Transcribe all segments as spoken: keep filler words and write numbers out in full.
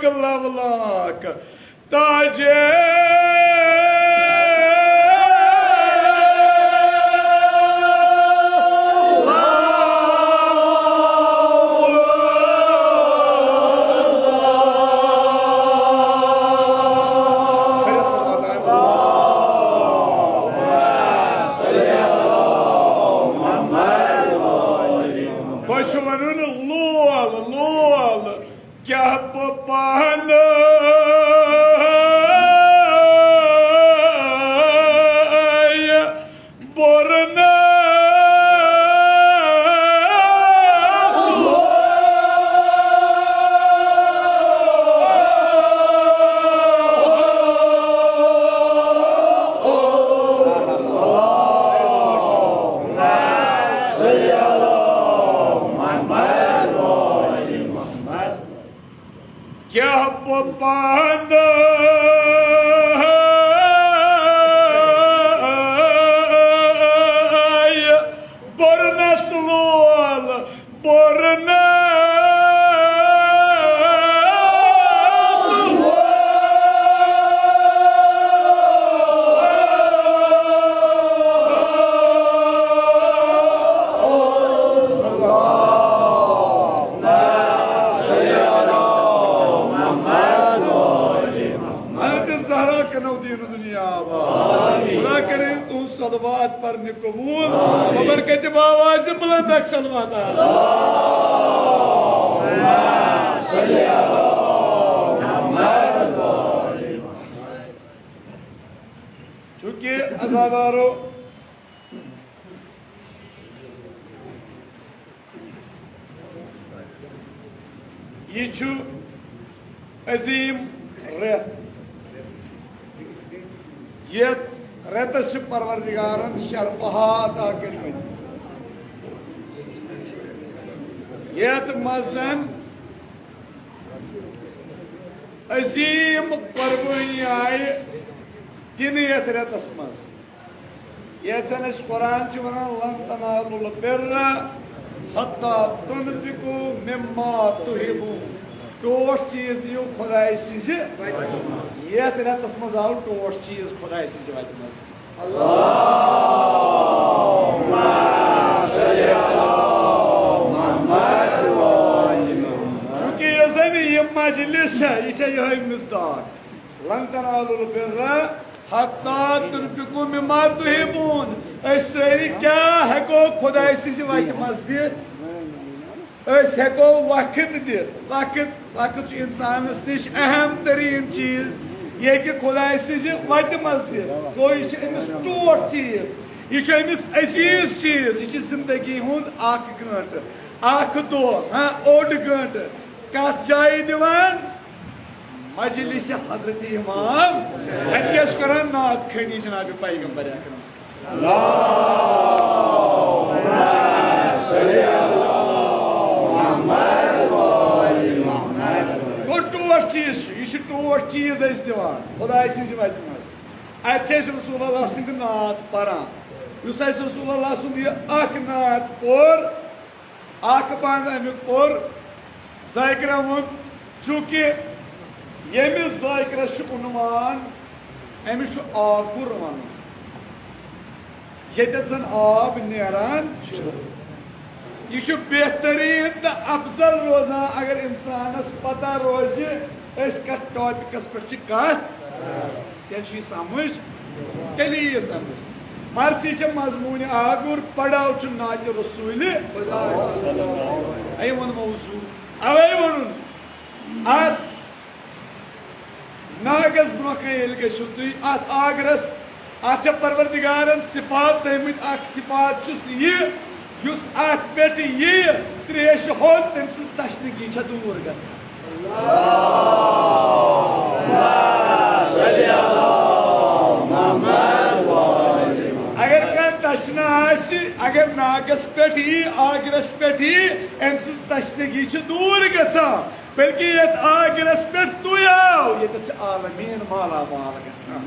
لولاک تاج تۄہہِ چھُ وَنُن لول، لول۔ کیٛاہ بہٕ پانَے بُرنہٕ کیٛاہ بہٕ پانَے بُرنَس لول، بُرنَس لول۔ حضرت زہرا کنو دین دنیا آباد۔ خدا کرے تہنٛز صلوات پرنہِ قبول۔ ببرکت باوازِ بلند اکھ صلوات۔ چونکہ عزادارو، یہِ چھُ عظیٖم رٮ۪تھ، یَتھ رٮ۪تَس چھِ پروردگارَن شرفہٕ عطا کٔرمٕتۍ، یَتھ منٛز زَن عظیٖم قۄربٲنی آیہِ دِنہٕ یَتھ رٮ۪تَس منٛز۔ یتھ زن اسہِ قرآن چھُ ونان، "لن تنالوا البر حتى تنفقوا مما تحبون۔" ٹوٹھ چیز دِیِو خدایہِ سٕنٛزِ وتہِ منٛز۔ یتھ رٮ۪تس منٛز آو ٹوٹھ چیز خدایہِ سٕنٛزِ وتہِ منٛز۔ چونکہ یۄس زن یہِ مجلس چھےٚ، یہِ چھےٚ یِہوٚے مصداق۔ لن تنالوا البر حتى تنفقوا مما تحبون۔ أسۍ سٲری کیٛاہ ہٮ۪کو خۄداے سٕنٛزِ وتہِ منٛز دِتھ؟ أسۍ ہٮ۪کو وقت دِتھ۔ وقت، وقت چھُ انسانس نِش اہم ترین چیز۔ یہِ ہیٚکہِ خۄداے سٕنٛزِ وتہِ منٛز دِتھ۔ گوٚو، یہِ چھُ أمِس ٹوٹھ چیز، یہِ چھُ أمِس عزیز چیز، یہِ چھِ زندگی ہُنٛد اکھ گٲنٛٹہٕ، اکھ دۄہ، ہاں، اوٚڑ گٲنٛٹہٕ۔ کتھ جایہِ دِوان؟ مجلس حضرت امام۔ اتہِ کیٛاہ چھِ کران؟ نعت خوانی جناب پیغمبر اکرم۔ گوٚو، ٹوٹھ چیز چھُ، یہِ چھُ ٹوٹھ چیز أسۍ دِوان خداے سٕنٛزِ وتہِ منٛز۔ اتہِ چھِ أسۍ رسول اللہ سٕنٛدِ نعت پران۔ یُس اسہِ رسول اللہ سُنٛد یہِ اکھ نعت پوٚر، اکھ بند امیُک پوٚر، ذاکرن ووٚن، چونکہ ییٚمِس ذاکرس چھُ عنوان، أمِس چھُ آگُر ونُن، ییٚتٮ۪تھ زن آب نیران چھُ۔ یہِ چھُ بہتریٖن تہٕ افضل روزان اگر انسانس پتہ روزِ، أسۍ کتھ ٹاپکس پٮ۪ٹھ چھِ کتھ۔ تیٚلہِ چھُ یہِ سمجھ، تیٚلہِ یی یہِ سمجھ۔ مرثی چھےٚ مضموٗنہِ آگُر، پڑاو چھُ نعتِ رسوٗلِ۔ اَے ووٚن موضوع، اَوَے ووٚنُن۔ اَتھ ناگس برونٛہہ کنہِ ییٚلہِ گٔژھِو تُہۍ، اَتھ آگرس، اَتھ چھےٚ پروردگارن صفات تھٲومٕتۍ۔ اکھ صفات چھُس یہِ، یُس اَتھ پٮ۪ٹھ یِیہِ، ترٛیشہِ ہُنٛد، تٔمۍ سٕنٛز تشنگی چھےٚ دوٗر گژھان۔ اگر کانٛہہ تشنہٕ آسہِ، اگر ناگس پٮ۪ٹھ یی، آگرس پٮ۪ٹھ یی، أمۍ سٕنٛز تشنگی چھِ دوٗر گژھان۔ بلکہ یتھ آگرس پٮ۪ٹھ تُہۍ آو، ییٚتٮ۪تھ چھِ عالمیٖن مالا مال گژھان۔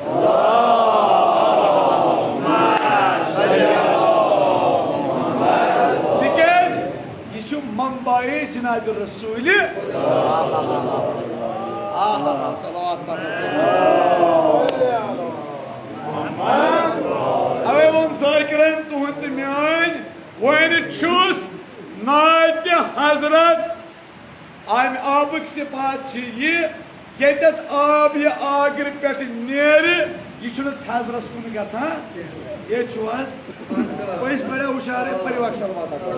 تِکیٛازِ یہِ چھُ منبعِ جناب رسوٗلِ۔ صلوات پرنس۔ اوے ووٚن ذاکرن تُہُنٛد تہٕ میٲنۍ، وۄنۍ چھُس ناتہِ حضرت۔ امہِ آبٕکۍ صفات چھِ یہِ، ییٚتٮ۪تھ آب یہِ آگرِ پٮ۪ٹھ نیرِ، یہِ چھُنہٕ تھزرس کُن گژھان۔ ییٚتہِ چھُ حظ، پٔزۍ پٲٹھۍ ہُشارٕے، پٔرِو اکھ صلوات اکھ۔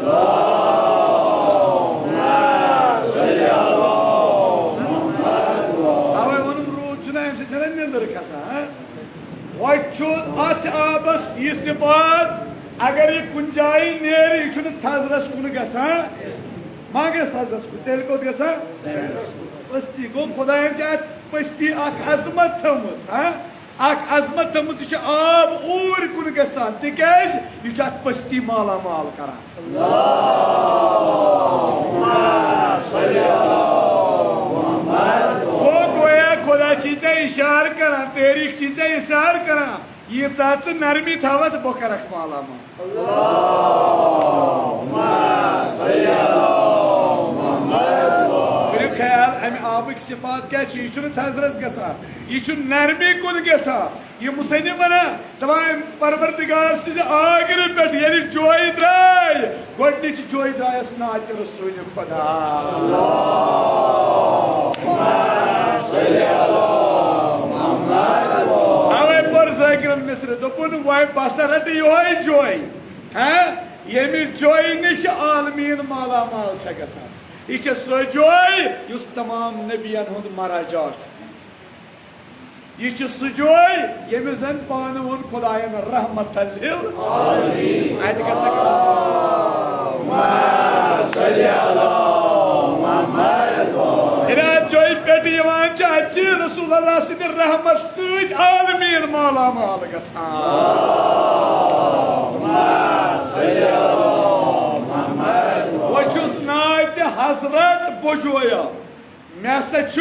اوے ووٚنُم، روٗد چھُنہٕ امہِ سۭتۍ چھَنہٕ نیٚنٛدٕر کھسان، ہاں؟ وۄنۍ چھُ اتھ آبس یہِ صفات، اگر یہِ کُنہِ جایہِ نیرِ، یہِ چھُنہٕ تھزرس کُن گژھان۔ ما گژھِ تھزرس کُن، تیٚلہِ کوٚت گژھان؟ پستی۔ گوٚو، خدایَن چھِ اتھ پستی اکھ عظمت تھٲومٕژ، ہاں؟ اکھ عظمت تھٲومٕژ، یہِ چھُ آب اوٗرۍ کُن گژھان، تِکیازِ یہِ چھُ اتھ پستی مالا مال کران۔ گوٚو، گویا خدا چھی ژےٚ اشارٕ کران، تٲریخ چھی ژےٚ اشارٕ کران، ییٖژاہ ژٕ نرمی تھاوتھ، بہٕ کرکھ مالا مال۔ کٔرِو خیال، امہِ آبٕکۍ صفات کیٛاہ چھِ؟ یہِ چھُنہٕ تھزرس گژھان، یہِ چھُ نرمی کُن گژھان۔ یہِ مصنف ونان، دپان، پروردگار سٕنٛزِ آگرِ پٮ۪ٹھ ییٚلہِ جویہِ درٛاے، گۄڈٕنِچ جویہِ درٛایس ناتِ رسول خدا۔ اوے پوٚر ذاکرن مصرِ، دوٚپُن، وۄنۍ بہٕ ہسا رٹہٕ یِہوے جوے، ہاں؟ ییٚمہِ جویہِ نِش عالمیٖن مالا مال چھےٚ گژھان۔ یہِ چھےٚ سۄ جوے یُس تمام نبین ہُنٛد مراجع چھُ۔ یہِ چھِ سُہ جوے ییٚمِس زن پانہٕ ووٚن خداین رحمت للعالمین۔ اتہِ گژھِ ییٚلہِ اتھ جویہِ پٮ۪ٹھ یِوان چھِ، اتہِ چھِ رسول اللہ سٕنٛدِ رحمت سۭتۍ عالمیٖن مالا مال گژھان۔ وۄنۍ چھُس ناتہِ حضرت بوجویا۔ مےٚ ہسا چھُ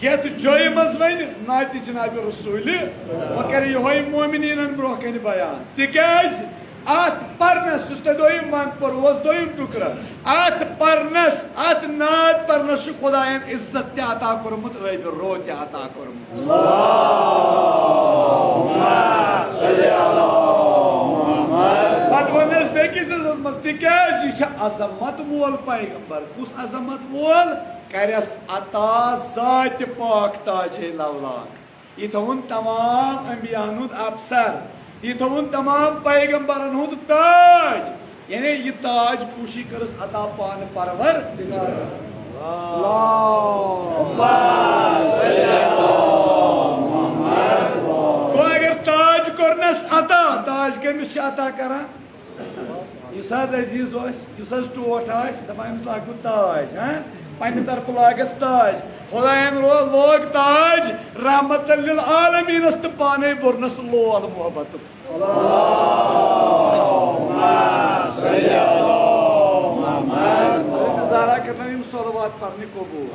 یتھ جایہِ منٛز وۄنۍ ناتِ جناب رسولِ، وۄنۍ کرِ یِہوے مومنیٖنن برونٛہہ کنہِ بیان، تِکیازِ اتھ پرنس، یُس تۄہہِ دوٚیِم ونٛد پوٚروٕ اوس، دوٚیِم ٹُکرٕ، اتھ پرنس، اتھ نعت پرنس چھُ خداین عزت تہِ عطا کوٚرمُت، ٲبہِ رو تہِ عطا کوٚرمُت۔ پتہٕ ووٚن اسہِ بیٚکِس حصس منٛز، تِکیازِ یہِ چھِ عظمت وول پیغمبر۔ کُس عظمت وول؟ کرٮ۪س عطا ذاتِ پاک تاجِ لولاک۔ یہِ تھوٚوُن تمام انبیاہن ہُنٛد افسر، یہِ تھوٚوُن تمام پیغمبرن ہُنٛد تاج، یعنی یہِ تاج پوشی کٔرٕس عطا پانہٕ پرور۔ گوٚو اگر تاج کوٚرنس عطا، تاج کٔمِس چھِ عطا کران؟ یُس حظ عزیز اوس، یُس حظ ٹوٹھ آسہِ، دَپان أمِس لاگو تاج، ہاں؟ پننہِ طرفہٕ لاگس تاج۔ خدایَن رو-، لوگ تاج رحمت للعالمینس تہٕ پانے بوٚرنس لول محبتُک۔ انتظارا کرناو یِم صلوات پرنہِ قبول۔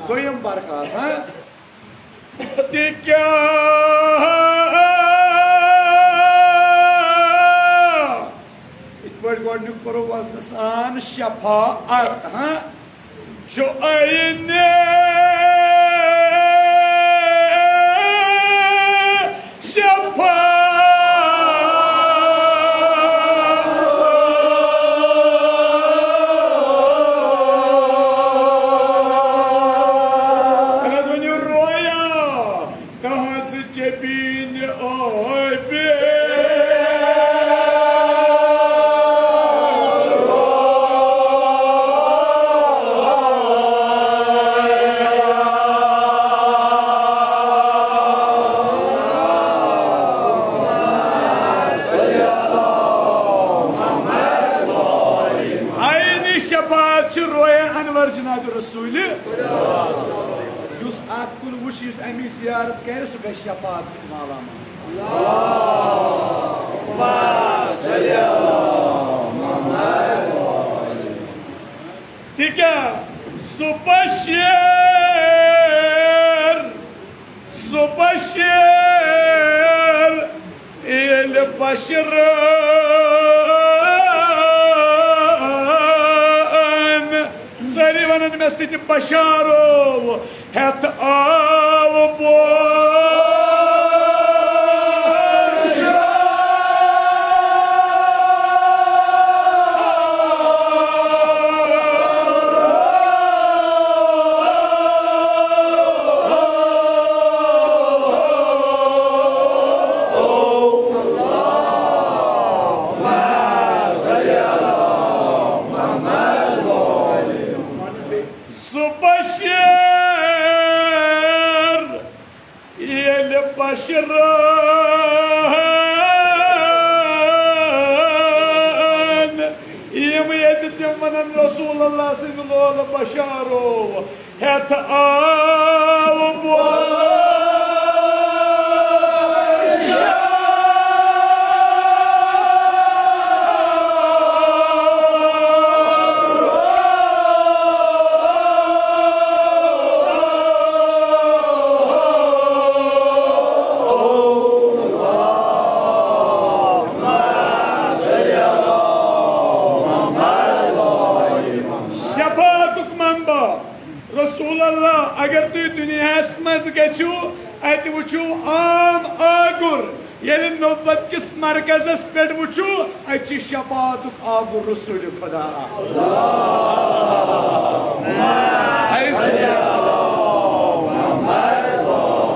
دوٚیِم برخاست، ہاں؟ تِکیٛاہ یِتھ پٲٹھۍ گۄڈٕنیُک پوٚرُو وزنہٕ سان شفاعت، ہاں؟ جُعَینِ شفاعت۔ تہٕ حظ ؤنِو رویا۔ تہنٛز جبین ٲبی۔ عینِ شفاعت چھِ رویا انور جناب رسول۔ یُس اتھ کُن وٕچھِ، یُس امی زیارت کرِ، سُہ گژھِ شفاعت سۭتۍ مالا مال۔ تِکیٛاہ سُہ بشیر، سُہ بشیر ییٚلہِ بشرن، سٲری ونن مےٚ سۭتۍ، بشارو ہٮ۪تھ آ۔ بشران، یِم ییٚتہِ تِم وَنَن رسول اللہ سٕنٛدِ لولہٕ بشارو ہٮ۪تھ آو بولہٕ۔ شفاعتُک منبع۔ رسول اللہ، اگر تُہۍ دُنیاہَس منٛز گٔژھِو، اَتہِ وٕچھِو عام آگُر۔ ییٚلہِ نبوت کِس مرکزس پٮ۪ٹھ وٕچھِو، اَتہِ چھِ شفاعتُک آگُر رسول خدا۔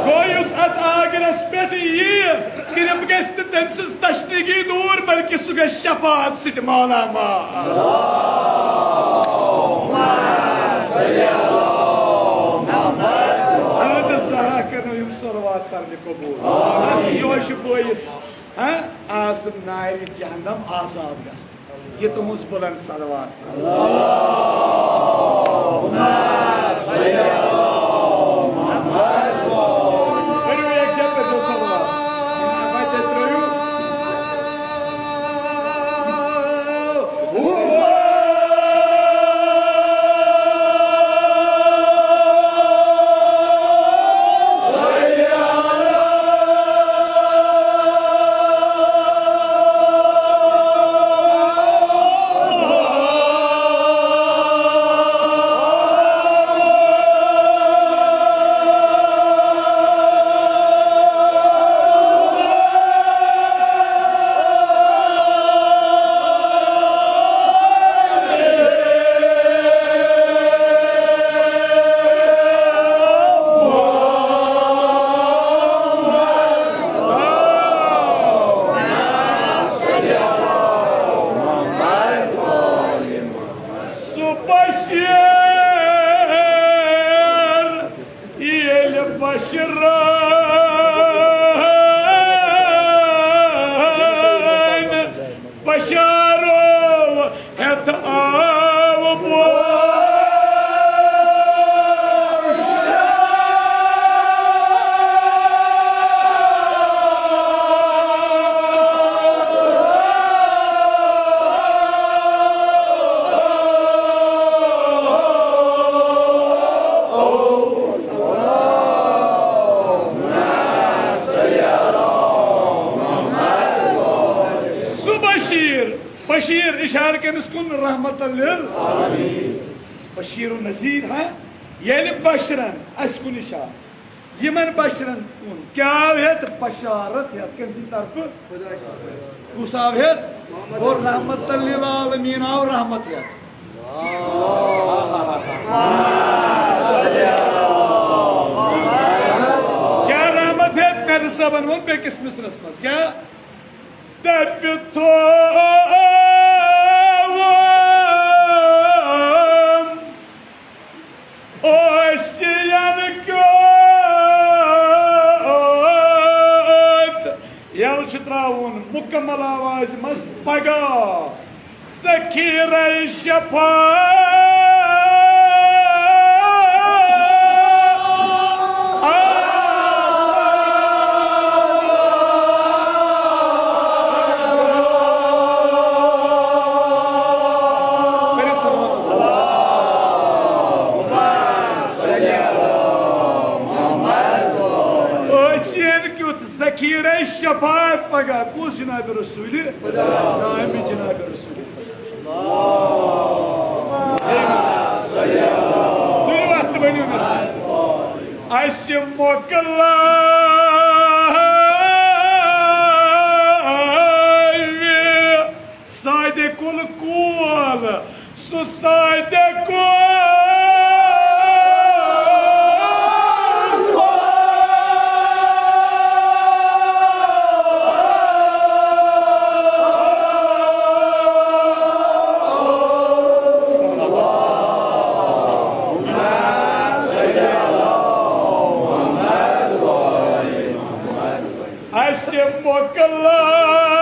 گوٚو، یُس اَتھ آگرس پٮ۪ٹھ یِیہِ، صرف گژھِ نہٕ تٔمۍ سٕنٛز تشنگی دوٗر، بلکہِ سُہ گژھِ شفاعت سۭتۍ مالا مال۔ حضرت زہرا کرنو یِم صلوات پرنہِ قبول۔ بس، یِہوٚے چھُ بٲیِس، ہاں، آسہٕ نارِ جہنم آزاد گژھُن۔ یہِ تُہٕنٛز بُلند صلوات۔ کٔرِو یکجا، کٔرۍزیو صلوات۔ وۄنۍ تُہۍ ترٛٲیِو۔ سُہ بشیر ییٚلہِ بشرن بشارو ہٮ۪تھ آو بول۔ سُہ بشیر، بشیر اِشارٕ کٔمِس کُن؟ رحمت لِل۔ بشیر و نذیر، ہاں؟ یعنی بشرن، اَسہِ کُن اِشارٕ۔ یِمن بشرن کُن کیٛاہ آو ہٮ۪تھ؟ بشارت ہٮ۪تھ۔ کٔمۍ سٕنٛدِ طرفہٕ؟ کُس آو ہٮ۪تھ؟ گوٚو رحمت للعالمین آو رحمت ہٮ۪تھ۔ کیٛاہ رحمت ہٮ۪تھ؟ مےٚ صٲبن ووٚن بیٚکِس مصرس منٛز۔ کیٛاہ؟ دَپہِ تھووُم اوسِین کیُتھ۔ یَلہٕ چھُ ترٛاوُن مُکمل آوازِ منٛز پگاہ۔ ذخیرہ شفاعت۔ اوسِین کیُتھ ذخیرہ شفاعت پگاہ کُس؟ جناب رسول، نامِ جناب رسول۔ تُلِو اَتھ تہٕ ؤنِو مےٚ سۭتۍ۔ اَسہِ مۄکلٲوِ سادِ کُل کول، سُہ سادِ کُل۔ کلایہِ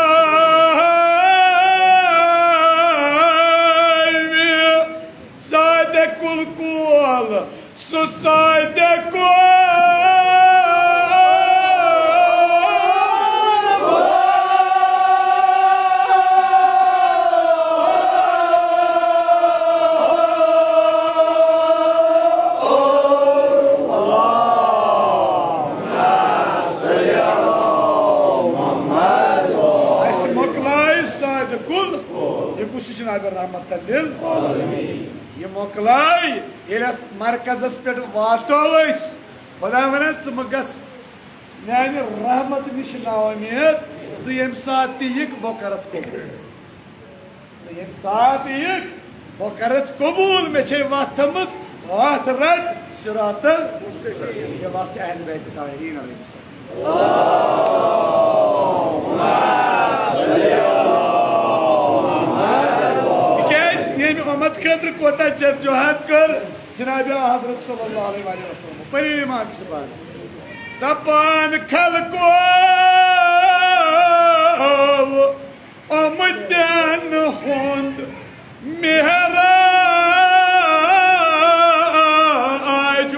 سادِ کُل کول، سُہ سادِ کول۔ اَسہِ مۄکلایہِ سادِ کُل۔ یہِ کُس چھُ جناب رحمت للعالمین؟ یہِ مۄکلایہِ، ییٚلہِ اَتھ مرکزس پٮ۪ٹھ واتو أسۍ، خۄداے وَنان، ژٕ مہٕ گژھ میانہِ رحمت نِش نااُمید، ژٕ ییٚمہِ ساتہٕ تہِ یِکھ، بہٕ کَرَتھ قبوٗل۔ ژٕ ییٚمہِ ساتہٕ یِکھ، بہٕ کَرَتھ قبوٗل۔ مےٚ چھے وَتھ تھٲومٕژ، وَتھ رَٹ، صراط المستقیٖم۔ یہِ وَتھ چھِ اہل بیت طاہرین علیہم السلام۔ تِکیٛازِ ییٚمہِ اُمت خٲطرٕ کوتاہ جدوجہد کٔر جناب حضرت صلی اللہ علیہ وآلہ وسلم۔ پٔرِو امام کِس بارے۔ دپان خلقو، آمدن ہُنٛد معراج،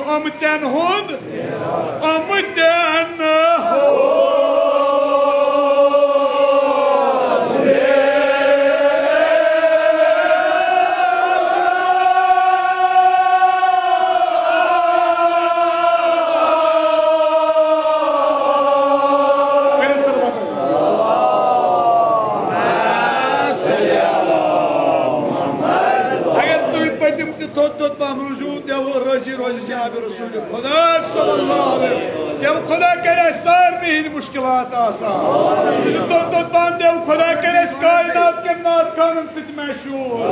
آمدن ہُنٛد، آمدن ہُنٛد۔ اگر تُہۍ پٔتِم تہِ توٚت توٚت پہم روٗزِو، دیوٕ رٲضی روزِ جناب رسول خدا صلی اللہ علیہ وسلم۔ دیوٕ خدا کرِ اَسہِ سارنٕے ہٕنٛدۍ مُشکِلات آسان۔ یہِ توٚت توٚت پہم دیوٕ خدا کرِ اَسہِ کائنات کٮ۪ن نعت خوانن سۭتۍ مشہوٗر۔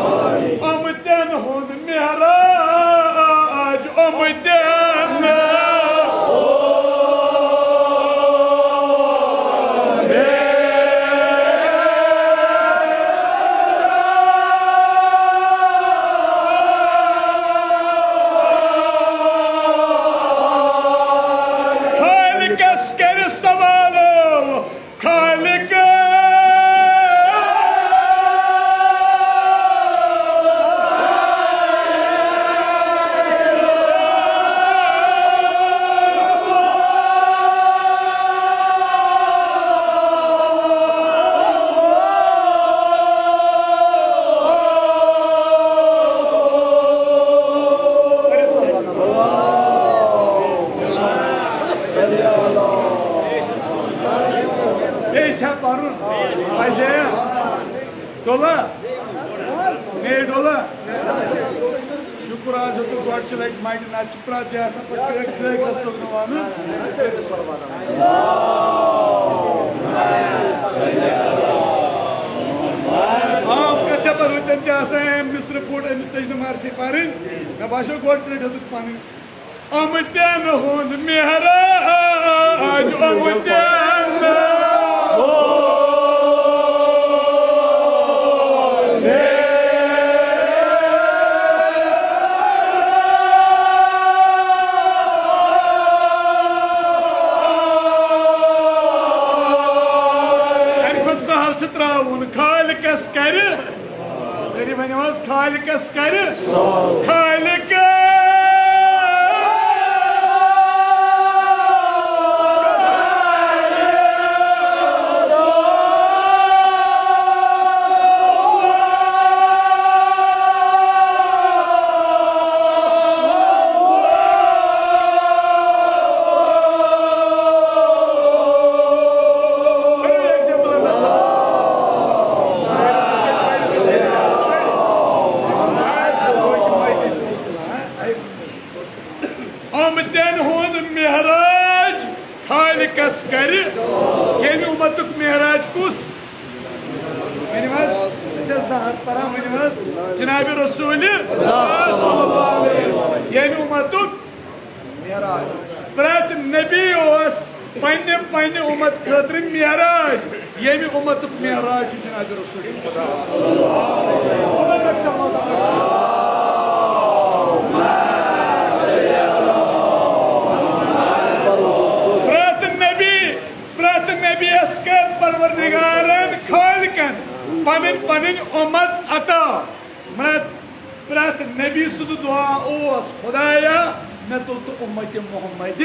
آمدن ہُنٛد معراج، آمدن۔ خالقس کرِ سوالو، خالق۔ بیٚیہِ چھا پَرُن؟ اَسہِ ڈولا؟ مے ڈولا؟ شُکُر آز ہیوٚتُکھ گۄڈٕ چھِ لَگہِ مَٹہِ، نَتہٕ چھِ پرٛٮ۪تھ جایہِ آسان پَتہٕ کرٛٮ۪کھ سۭتۍ گژھِ توٚگنہٕ وَنُن۔ عام کَتھ چھےٚ پَتہٕ ہُتٮ۪ن تہِ آسان، أمۍ مِصرٕ پوٚٹ، أمِس تٔج نہٕ مَرثی پَرٕنۍ۔ مےٚ باسیو گۄڈٕ ترٛےٚ ہیوٚتُکھ پَنٕنۍ۔ آمدن ہُنٛد معراج، آمدن۔ اَمہِ کھۄتہٕ سہل چھُ ترٛاوُن، خالقس کرِ۔ سٲری ؤنِو حظ، خالقس کرِ۔ خالق۔ آمدن ہُنٛد معراج خالقس کرِ۔ ییٚمہِ اُمتُک معراج کُس؟ ؤنِو حظ، أسۍ ٲسۍ نعت پران، ؤنِو حظ، جناب رسول خدا صلی اللہ علیہ وسلم۔ ییٚمہِ اُمتُک معراج۔ پرٛٮ۪تھ نبی اوس پننہِ، پننہِ اُمت خٲطرٕ معراج۔ ییٚمہِ اُمتُک معراج چھُ جناب رسول خدا۔ پرٛٮ۪تھ نبی، پرٛٮ۪تھ نبیَس کٔر پنٕنۍ پنٕنۍ اُمت عطا۔ مگر پرٛٮ۪تھ نبی سُنٛد دُعا اوس، خدایا، مےٚ تُل تہٕ اُمتِ محمدِ۔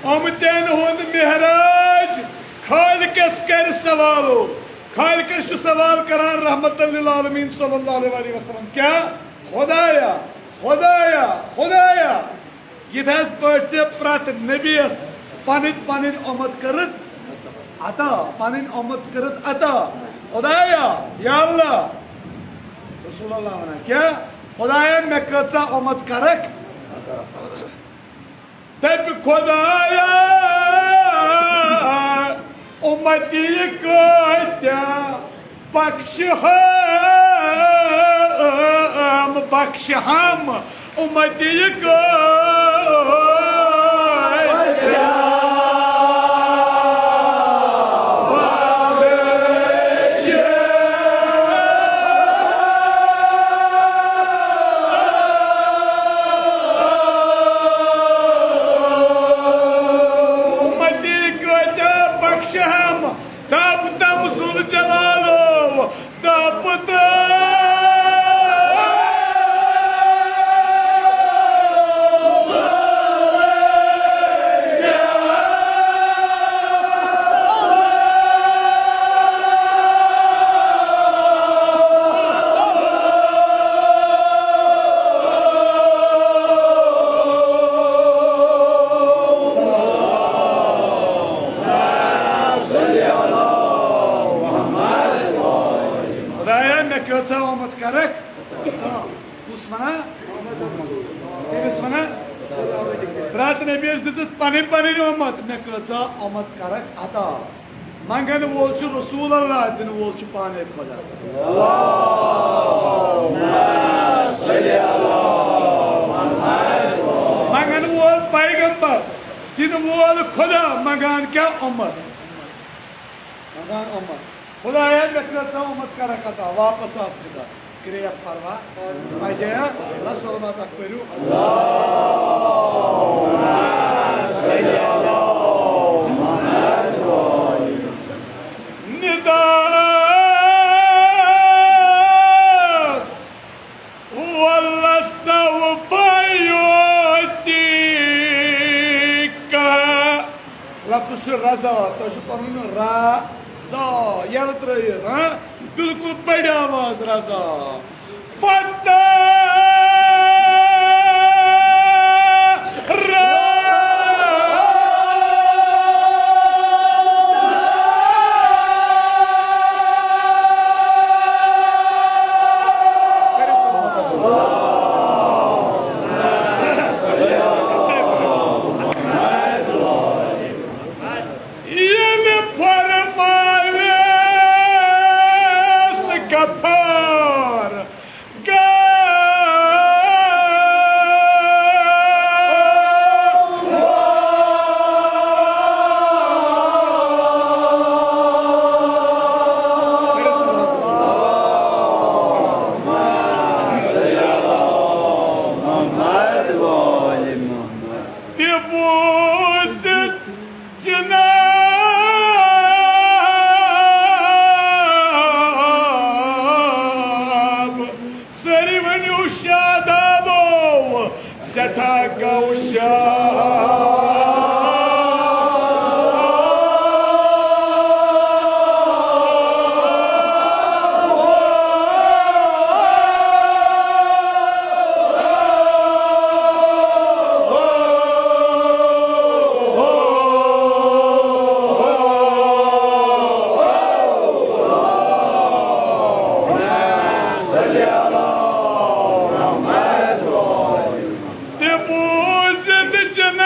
اُمتن ہُنٛد معراج خالقس کرِ سوالو۔ خالقس چھُ سوال کران رحمت للعالمین صلی اللہ علیہ وسلم، کیا؟ خدایا، خدایا، خدایا، یِتھ حظ پٲٹھۍ ژےٚ پرٛٮ۪تھ نبیَس پنٕنۍ پنٕنۍ اُمت کٔرٕتھ عطا، پنٕنۍ اُمت کٔرٕتھ عطا۔ خدایا، یا اللہ، رسول اللہ ونان، کیا؟ خدایا، مےٚ کۭژاہ اُمت کرکھ؟ دپہِ خدایا، اُمتی کۭتیاہ بخش ہم، بخش ہم، اُمتی کۭتیاہ۔ اُمتی کۭتیاہ بخش ہم، دب دم ذوالجلالو، دب دم۔ خدایا، مےٚ کۭژاہ اُمت کرکھ؟ کُس وَنان؟ کٔمِس وَنان؟ پرٛٮ۪تھ نبیَس دِژٕتھ پنٕنۍ پنٕنۍ اُمت، مےٚ کۭژاہ اُمت کرکھ عطا؟ منٛگن وول چھُ رسول اللہ، دِنہٕ وول چھُ پانے خدا۔ منٛگن وول پیغمبر، دِنہٕ وول خدا، منٛگان کیٛاہ؟ اُمت۔ منٛگان اُمت۔ خدایا، مےٚ کۭژاہ اُمت کرکھ عطا؟ واپس آس خدا۔ کریکھ پروا۔ پجایا، اللہ صلوات اکھ پٔرِو۔ نداس، واللہ سوف یعطیک۔ لفظ چھُ رضا، تۄہہِ چھُ پَنُن را، زا، یَلہٕ ترٛٲیِتھ، ہاں؟ بالکل بٔڑ آواز، رضا۔ فتح را۔ ییٚلہِ فرماوٮ۪س غفار گا۔ تہِ بوٗزِتھ جناب، سٲری ؤنِو شادابو، سٮ۪ٹھاہ گوٚو شاد۔ تہِ بوٗزِتھ جناب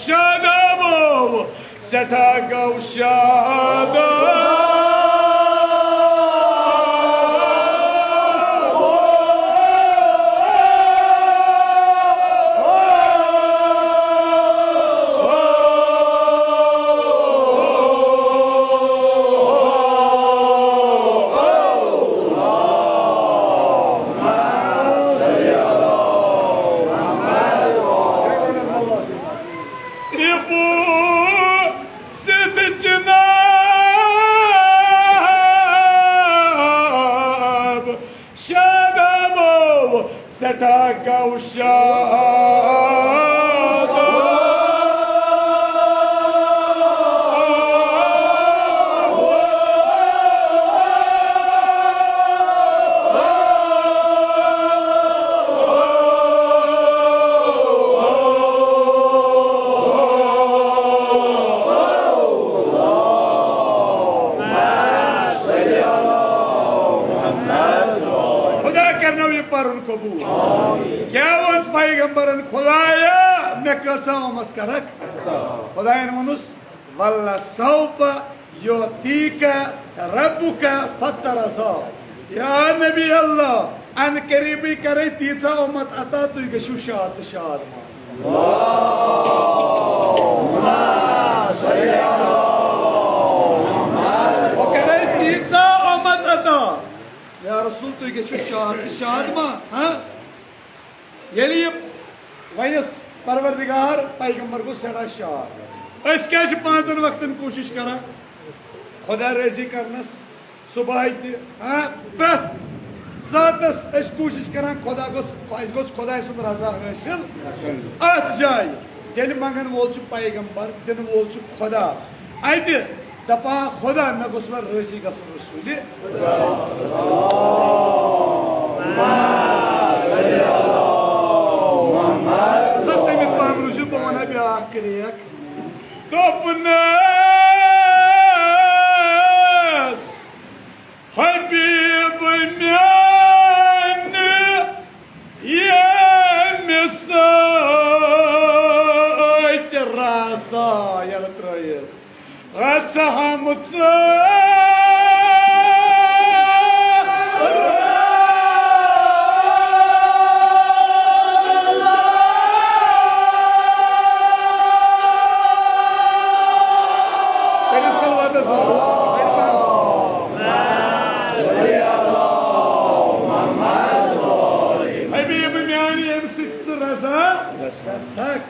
شادابو، سٮ۪ٹھاہ گوٚو شاد۔ گوشاد۔ خدا کرنو یہِ پرُن قبول۔ کیٛاہ ووٚن پیغمبرن؟ خدایا، مےٚ کۭژاہ اُمت کرکھ؟ خدایَن ووٚنُس، "ولسوف یعطیک ربک فترضی"۔ یا نبی اللہ، ان قریبٕے کرے تیٖژاہ اُمت عطا، تُہۍ گٔژھِو شاد تہٕ شاد مان۔ بہٕ کرے تیٖژاہ اُمت عطا۔ یا رسول، تُہۍ گٔژھِو شاد تہٕ شاد مان، ہاں؟ ییٚلہِ یہِ ونٮ۪س پروردگار، پیغمبر گوٚو سٮ۪ٹھاہ شاد۔ أسۍ کیٛازِ چھِ پانٛژن وقتن کوٗشِش کران خدا رٲضی کرنس؟ صبحٲے تہِ، ہاں، پرٛٮ۪تھ ساتس أسۍ کوٗشِش کران خدا گوٚژھ، اَسہِ گوٚژھ خداے سُنٛد رضا حٲصِل۔ اتھ جایہِ ییٚلہِ منٛگن وول چھُ پیغمبر، دِنہٕ وول چھُ خدا، اتہِ دپان، "خدا، مےٚ گوٚژھ وۄنۍ رٲضی گژھُن رسوٗلِ۔" زٕ سٔمِتھ پانہٕ روٗزِو، بہٕ وَنہٕ ہا بیٛاکھ کرٛیک۔ دوٚپنَس، "حبیب میانہِ، ییٚمہِ سۭتۍ رسا"، یَلہٕ ترٲیِتھ، "رژھِ ہم ژٕ"۔ کٔرِو صلوات حظ۔ حبیب میانہِ، ییٚمہِ سۭتۍ ژٕ رضا گژھکھ۔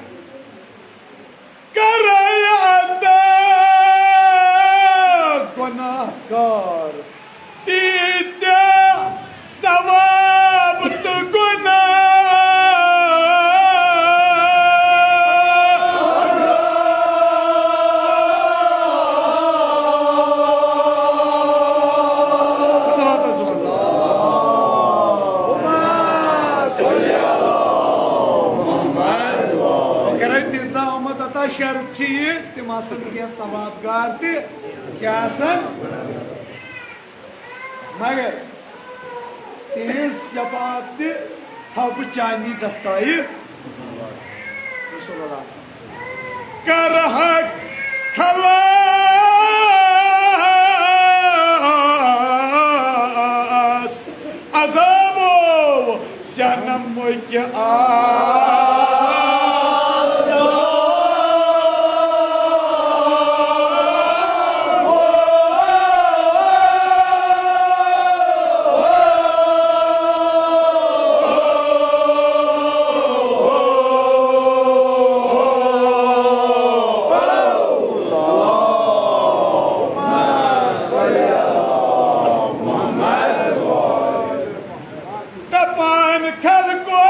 کرے عطا گناہ کار تیٖتیٛاہ ثواب تہٕ گناہ۔ کرے تیٖژاہ اُمت عطا، شرط چھِ یہِ، تِم آسن کینٛہہ ثواب گار تہِ، کیٛاہ آسن؟ مگر تِہنٛز شفاعت تہِ تھاو بہٕ چانی دستایہِ رسول اللہ۔ کرہک خلاص عذابو جہنمٕکۍ آز۔ دپان خلقو،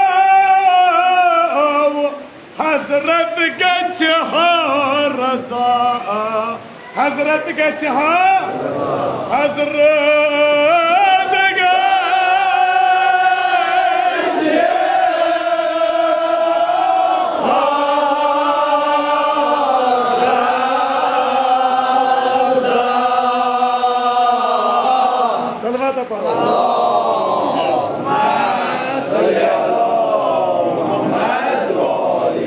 حضرت گژھِ ہا رضا، حضرت گژھِ ہا، حضرت گژھِ ہا۔ صلوات پڑھو۔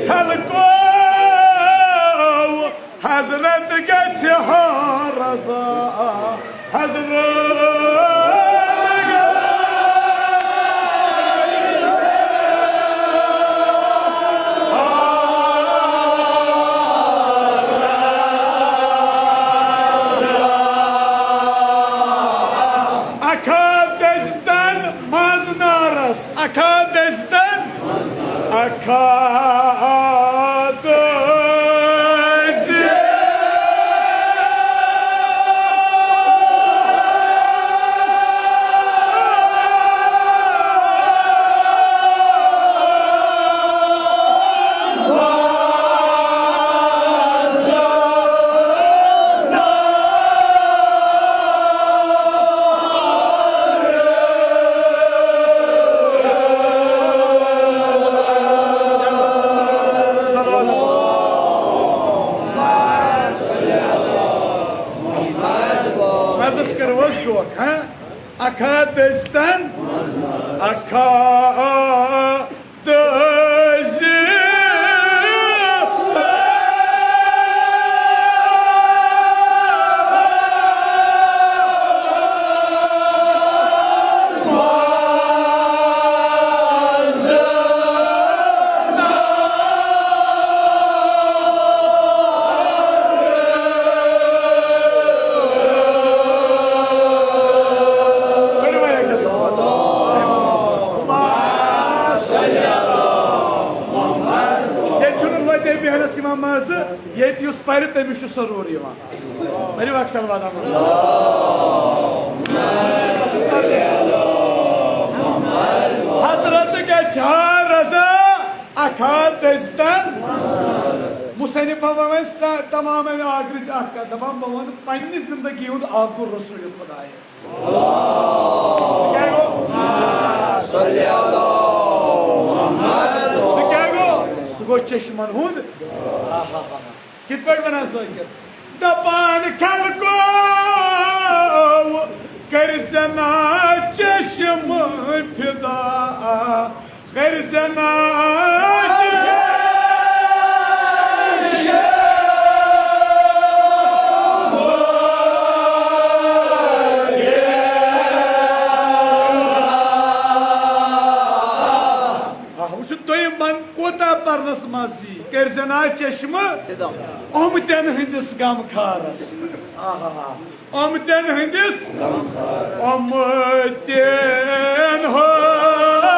خلقو، حضرت گژھِ ہا رضا، حضرت گژھِ ہا رضا۔ اکھا دٔسۍ تن منٛز نارس، اکھا دٔسۍ تن، اکھا دٔسۍ۔ اکھا دٔسۍ تن، اکھا دٔسۍ۔ ییٚتہِ چھُنہٕ لۄتے بیہنَس یِوان مَزٕ، ییٚتہِ یُس پَرِ تٔمِس چھُ سرور یِوان۔ پٔرِو اکھ صلوات احمد۔ حضرت گژھِ ہا رضا اکھا دٔسۍ تن۔ مصنفن ووٚن اَسہِ تا-، تمام امہِ آخرٕچ اکھ کتھ، دپان، بہٕ ونہٕ پننہِ زندگی ہُنٛد آخر رسول خدایس۔ سُہ کیٛاہ گوٚو؟ سُہ کیٛاہ گوٚو؟ سُہ گوٚو چشمن ہُنٛد۔ کِتھ پٲٹھۍ ونان ذٲکِر؟ دپان خلقو، کٔرۍ زِ نا چشم فدا، کٔرۍ زِ نا چشم۔ آ، وٕچھِو، دوٚیِم بند کوٗتاہ پرنس منٛز یی، کٔرۍ زِ نا چشمہٕ آمتٮ۪ن ہٕنٛدِس غمخارس۔ آہا۔ آمتٮ۪ن ہٕنٛدِس، آمتٮ۪ن ہٕنٛدِس۔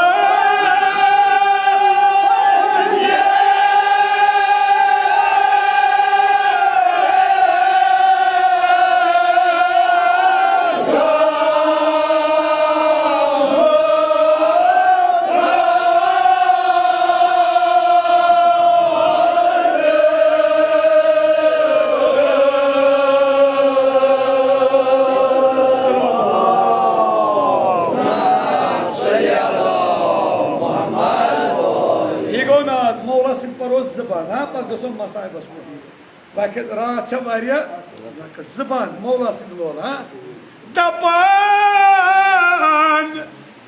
یہِ گوٚو ناد، مولا سٕنٛدۍ پَرو زٕ بند، ہا، پَتہٕ گژھو مصاحبَس کُن۔ وقت راتھ چھےٚ واریاہ لۄکٕٹ، زٕ بند مولا سٕنٛدۍ لول، ہا۔ دپان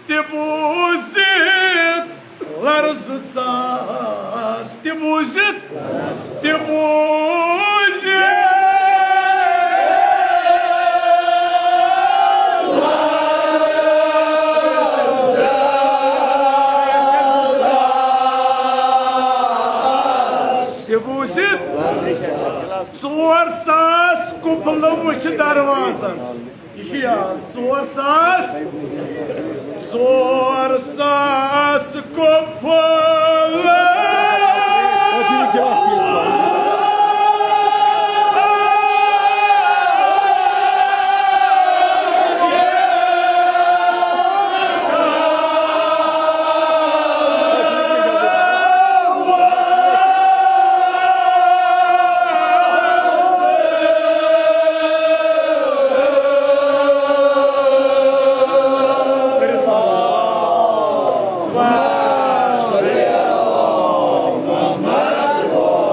تہِ بوٗزِتھ لرزٕ ژاس، تہِ بوٗزِتھ، تہِ بوٗزِتھ۔ تہِ بوٗزِتھ۔ ژور ساس قُفلہٕ وٕچھِ دروازس۔ یہِ چھُ یاد۔ ژور ساس، ژور ساس قُفلہٕ۔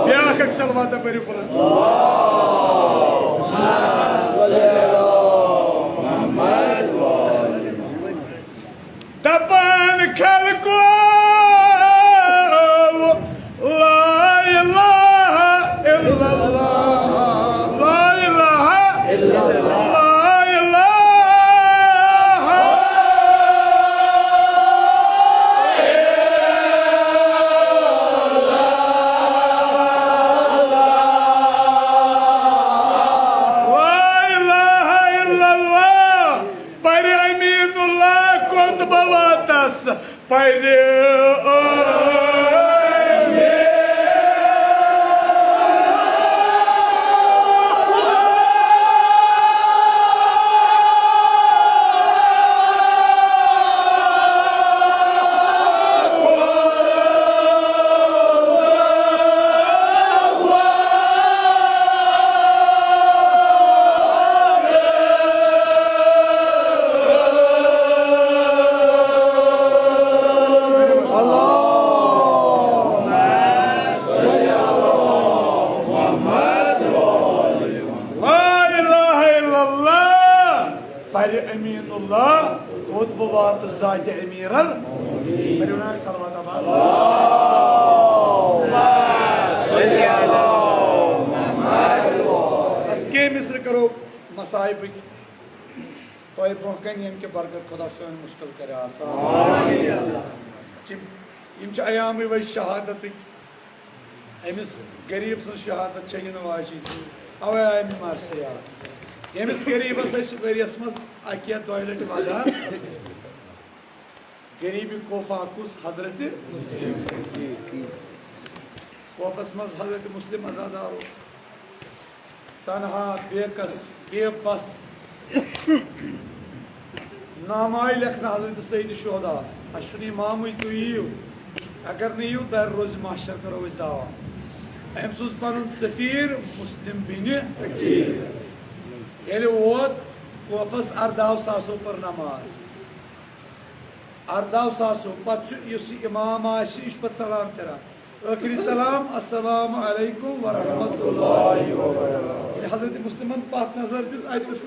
بیٛاکھ اکھ صلوات پٔرِو پَنُن۔ دپان خلقو، لا الہ الا اللہ، لا الہ الا اللہ، لا الہ۔ لا الہ الا اللہ۔ پرِ امین اللہ قطب واتس، پرِ۔ پرِ امین اللہ، کوٚت بہٕ واتہٕ ذاتِ امیر ال۔ پٔرِو نا صلوات عباس۔ بس کینٛہہ مصرٕ کرو مصائبٕکۍ تۄہہِ برونٛہہ کنہِ، ییٚمہِ کہِ برکت خدا سٲنۍ مُشکل کرِ آسان۔ یِم، یِم چھِ ایامٕے وجہ شہادتٕکۍ۔ أمِس غریٖب سٕنٛز شہادت چھےٚ یِنہٕ واجِنۍ، اَوَے آے مےٚ مرثیات۔ ییٚمِس غریٖبَس أسۍ ؤریَس منٛز اَکہِ یا دۄیہِ لَٹہِ وَدان، غریٖبی کوفہ کُس؟ حضرت کوفَس منٛز حضرت مسلم عزادار اوس۔ تنہا، بے کس، بے بس۔ نامہ آیہِ لیکھنہٕ حضرت سید شہداہس، اَسہِ چھُنہٕ امامٕے، تُہۍ یِیِو۔ اگر نہٕ یِیِو، درِ روزِ محشر کرو أسۍ دعویٰ۔ أمۍ سوٗز پنُن سفیر مسلم بن عقیل۔ ییٚلہِ ووت کوفس، ارداہو ساسو پٔر نماز۔ ارداہو ساسو۔ پتہٕ چھُ، یُس یہِ امام آسہِ، یہِ چھُ پتہٕ سلام کران۔ ٲخری سلام، السلام علیکم ورحمۃ اللہ وبرکاتہ۔ ییٚلہِ حضرت مسلمن پتھ نظر دِژ، اتہِ وٕچھ۔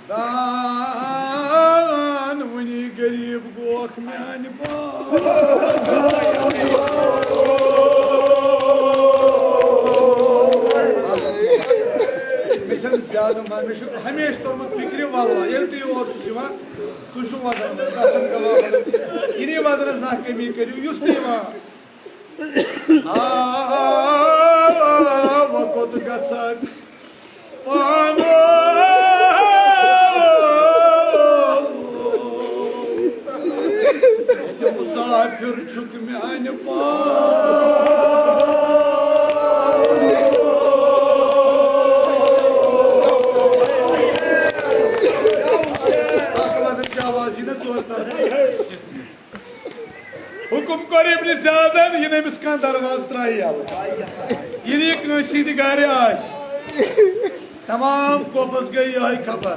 دان وٕنی غریٖب گوکھ میانہِ پاو۔ مےٚ چھَنہٕ زیادٕ ما-، مےٚ چھُ ہمیشہِ توٚرمُت فِکرِ واللہ، ییٚلہِ تہِ یور چھُس یِوان، تُہۍ چھِو وَدان، تَتھ چھَنہٕ کانٛہہ وَدان۔ یہِ نہٕ وَدنَس زانٛہہ کٔمی کٔرِو، یُس تہِ یِوان۔ آ، وۄنۍ کوٚت گژھان؟ پانہٕ ییٚتہِ مسافر چھُکھ میانہِ پاو۔ اکھ وَدٕنۍ چھِ آواز یی نہ ژور طرفہٕ۔ حُکُم کوٚر ابن زیادن، یہِ نہٕ أمِس کانٛہہ دروازٕ ترٛایہِ یَلہٕ۔ یہِ نہٕ یہِ کٲنٛسہِ ہٕنٛدِ گرِ آسہِ۔ تمام کوپس گٔے یِہوٚے خبر۔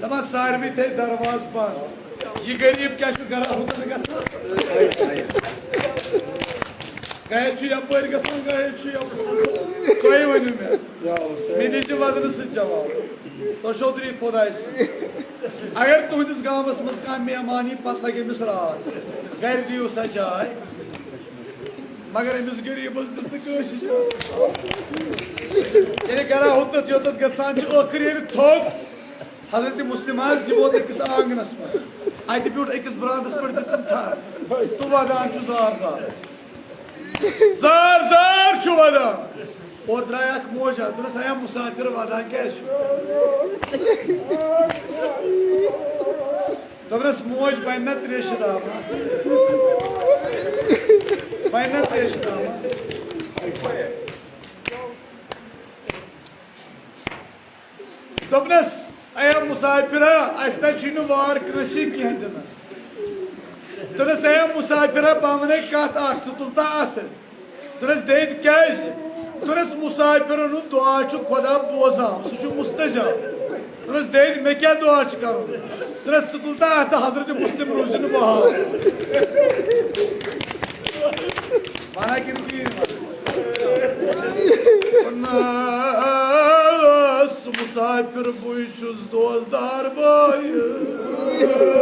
دَپان، ساروی تھٲے دروازٕ بنٛد۔ یہِ غریٖب کیٛاہ چھُ گرا ہُتَس گژھان؟ گرِ چھُ یَپٲرۍ گژھان، گرِ چھُ یَپٲرۍ گژھان۔ تُہۍ ؤنِو مےٚ، مےٚ دِیِو وَدنہٕ سۭتۍ جواب۔ تۄہہِ چھو دٔلیٖل خۄدایَس سۭتۍ۔ اگر تُہٕنٛدِس گامَس منٛز کانٛہہ مہمان یی، پَتہٕ لَگہِ أمِس راز، گرِ دِیِو سا جاے۔ مگر أمِس غریٖبَس دِژ نہٕ کٲنٛسہِ جاے۔ ییٚلہِ گرا ہُتَتھ یوٚتَتھ گژھان چھِ، ٲخٕر ییٚلہِ تھوٚد، حضرت مسلم حظ، یہِ ووت أکِس آنٛگنَس منٛز۔ اَتہِ بیوٗٹھ أکِس برٛانٛدَس پٮ۪ٹھ، دِژٕن تھَپھ۔ تہٕ وَدان چھُ زار زار۔ زار زار چھُ وَدان۔ اورٕ درٛاے اَکھ موج اَتھ، دوٚپنَس، "ہے مسافر، وَدان کیٛازِ چھُ؟" دوٚپنَس، "موج، بَنہِ نہ ترٛیشہِ دامہ؟ بَنہِ نہ ترٛیشہِ دامہ؟" دوٚپنَس، "اے مسافرا، اَسہِ نہ چھُے نہٕ وار کٲنٛسی کینٛہہ دِنَس۔" دوٚپنَس، "اے مسافرا، بہٕ وَنَے کَتھ اَکھ، ژٕ تُل تا اَتھٕ۔" دوٚپنَس، "دٔدۍ کیٛازِ؟" دوٚپنَس، "مسافرَن ہُنٛد دُعا چھُ خۄدا بوزان، سُہ چھُ مستجاب۔" دوٚپنَس، "دٔدۍ، مےٚ کیٛاہ دُعا چھُ کَرُن؟" دوٚپنَس، "ژٕ تُل تا اَتھٕ، حضرت مسلم روٗزِو نہٕ بحال۔" وَنان کِنہٕ کِہیٖنۍ وَنان؟ وَنان، مسافر بٕے چھُس دوستدار بٲیِس۔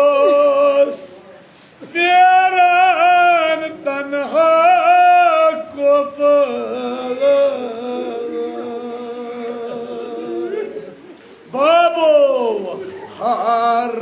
اوس پھیران تنہا کوفہٕ۔ بابو ہر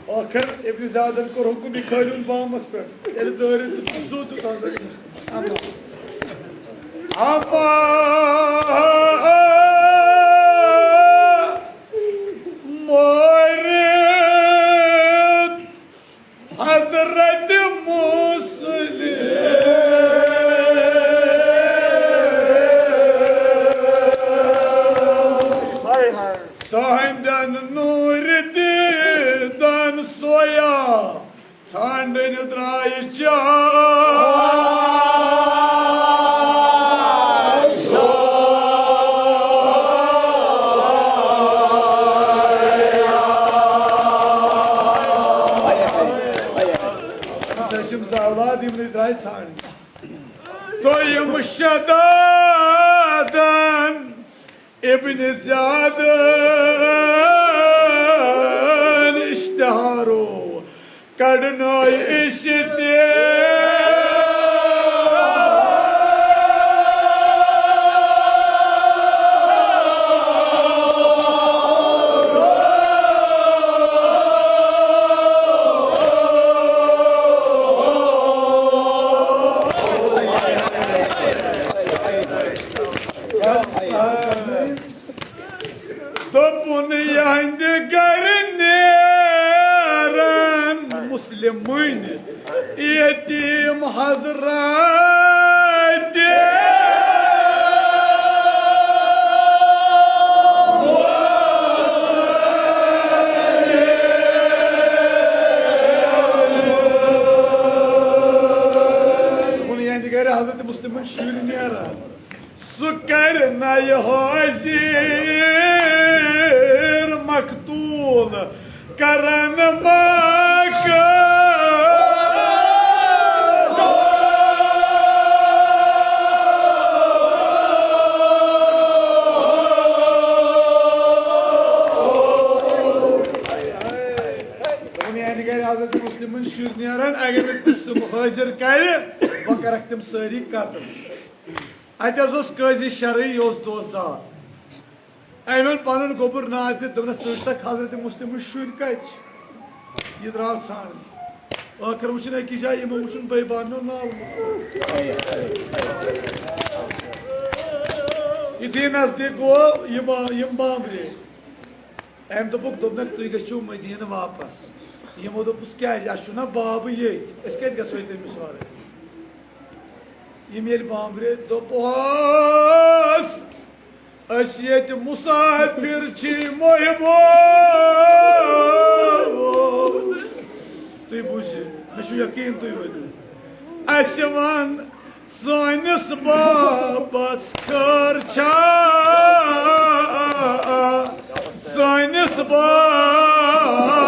ٲخر ابن زیادن کوٚر حُکُم، یہِ کھٲلِوُن بامس پٮ۪ٹھ۔ ییٚلہِ دٲرِتھ دیُت، سیوٚد دیُت حضرت مسلمس۔ اما، اما، مٲرِتھ حضرت مسلم۔ ژھانٛڈٕنۍ درٛاے چاے۔ أمِس ٲسۍ یِم زٕ اولاد، یِمنٕے درٛاے ژھانٛڈٕنۍ۔ دوٚیِم شدادن ابن زیادن اشتہارو کڑنٲے اشتہار۔ دوٚپُن، یِہنٛدِ گرِ نیرن مسلمٕنۍ یتیٖم حضرات۔ دوٚپُن، یِہنٛدِ گرِ حضرت مسلمٕنۍ شُرۍ نیران۔ سُہ کرِ نَیہِ حٲضِر مقتوٗل کرن مقتوٗل۔ دوٚپُن، یِہنٛدِ گرِ حضرت مسلمٕنۍ شُرۍ نیرن، اگر نہٕ تِم حٲضِر کرِ، بہٕ کرکھ تِم سٲری قتل۔ اتہِ حظ اوس قٲضی شرعی، یہِ اوس دوست دار۔ أمۍ اوٚن پنُن گوٚبُر ناتہِ، دوٚپنس، "ژٕ وٕچھ سا حضرت مسلمٕنۍ شُرۍ کتہِ چھِ؟" یہِ درٛاو ژھانٛڈنہِ۔ ٲخٕر وٕچھُن أکِس جایہِ، یِمو وٕچھُن بٲے بارنیو نالہٕ۔ یُتھُے نزدیٖک گوٚو، یہِ با-، یِم بامبرے۔ أمۍ دوٚپُکھ، دوٚپنکھ، "تُہۍ گٔژھِو مدیٖنہٕ واپس۔" یِمو دوٚپُس، "کیٛازِ؟ اَسہِ چھُنہ باب ییٚتۍ، أسۍ کَتہِ گژھو تٔمِس وَرٲے؟" یِم ییٚلہِ بامبرے، دوٚپُس، "أسۍ ییٚتہِ مُسافِر چھِ، محبوب۔" تُہۍ بوٗزِو، مےٚ چھُ یقیٖن تُہۍ ؤنِو۔ اَسہِ وَن سٲنِس بابس خٲر چھا؟ سٲنِس بابس۔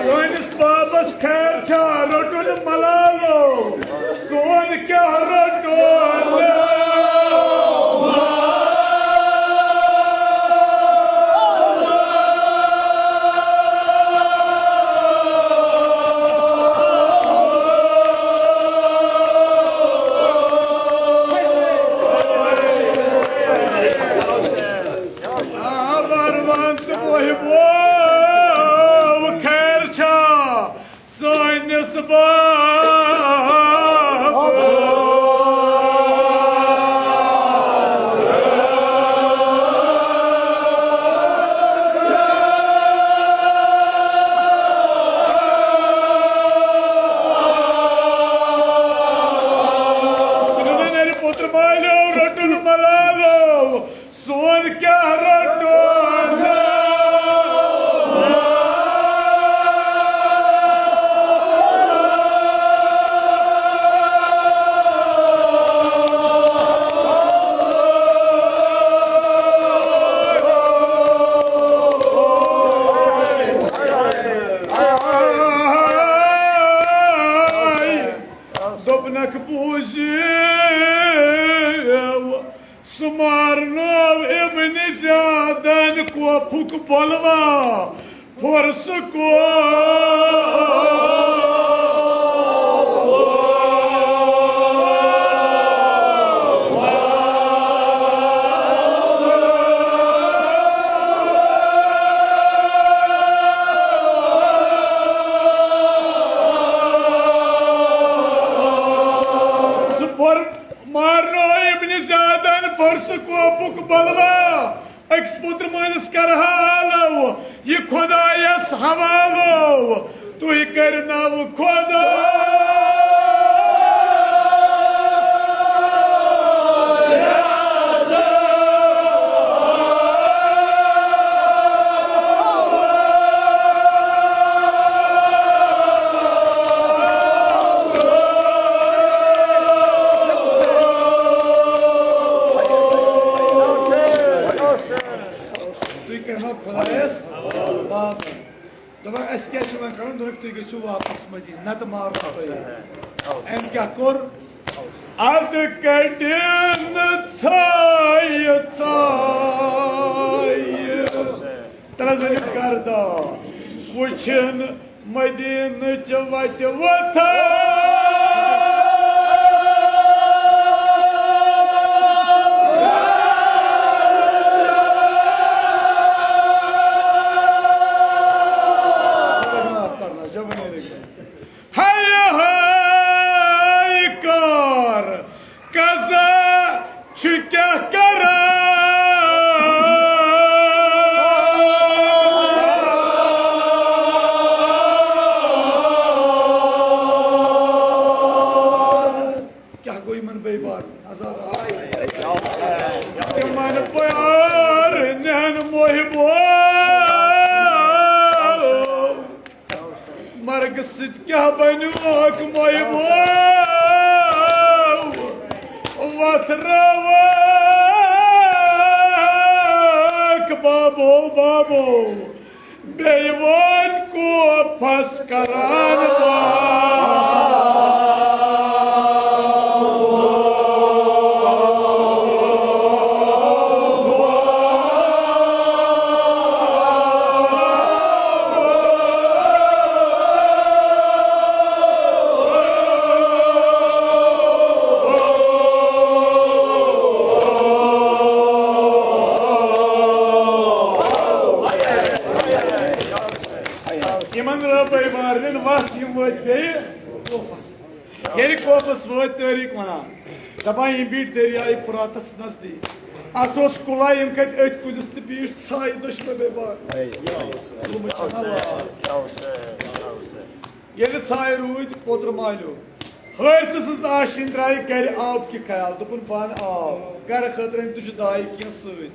سٲنِس بابس خیر چھا؟ روٚٹُن ملالو، سون کیٛاہ روٚٹُن؟ آ، وَروَن تہٕ محبوب خیر چھا؟ سٲنِس بابس۔ نَرِ پُتر مالیو رٔٹُن ملالو۔ سون کیٛاہ رٹو؟ دوٚپنکھ بوٗزِو، سُہ مارنوو ابن زیادن کوفُک بۄلوا، پھوٚر سُہ کوف۔ سُہ پھوٚر مارنوو ابن زیادن، پھوٚر سُہ کوفُک بۄلوا۔ أکِس پوٚتُر مٲلِس کرٕ ہا آلو، یہِ خۄدایَس حوالو، تُہۍ کٔرنو خۄدایَس تُہۍ کٔرِو خۄدایَس باپَتھ۔ دوٚپُکھ، "اَسہِ کیٛاہ چھُ وۄنۍ کَرُن؟" دوٚپُکھ، "تُہۍ گٔژھِو واپَس مدیٖنہ، نَتہٕ مارو تۄہہِ۔" أمۍ کیٛاہ کوٚر؟ اَدٕ کٔٹِن ژھایہِ ژھایہِ۔ تَلہٕ حظ ؤلِو گردٕ وٕچھِن مدیٖنٕچ وَتہِ وۄتھٕ۔ ہَے ہَے کار قضا چھُ کیٛاہ کران؟ کیٛاہ گوٚو یِمن بے بارن؟ عذاب آے۔ تِمن پیارنٮ۪ن محبو مرگہٕ سۭتۍ کیٛاہ بنیوکھ محبو؟ وتھ رٲوکھ بابو بابو، بیٚیہِ وٲتۍ کوفس کران یِمن رٲوۍ بارنٮ۪ن وَتھ، یِم وٲتۍ بیٚیہِ کوفس۔ ییٚلہِ کوفس وٲتۍ، تٲریٖخ وَنان، دَپان، یِم بیٖٹھۍ دٔریاے فراتس نزدیٖک۔ اَتھ اوس کُلا، یِم کھٔتۍ أتھۍ کُلِس تہٕ بیٖٹھۍ ژھایہِ دۄشوے بے بار۔ ظُلمٕچ چھَنا لاز۔ ییٚلہِ ژھایہِ روٗدۍ، پوتُر مالیو۔ حٲرثہٕ سٕنٛز آشِنۍ درٛایہِ گرِ آب کہِ خیال، دوٚپُن، "بہٕ اَنہٕ آب، گرٕ خٲطرٕ أمۍ تُجہِ دایہِ کینٛہہ سۭتۍ۔"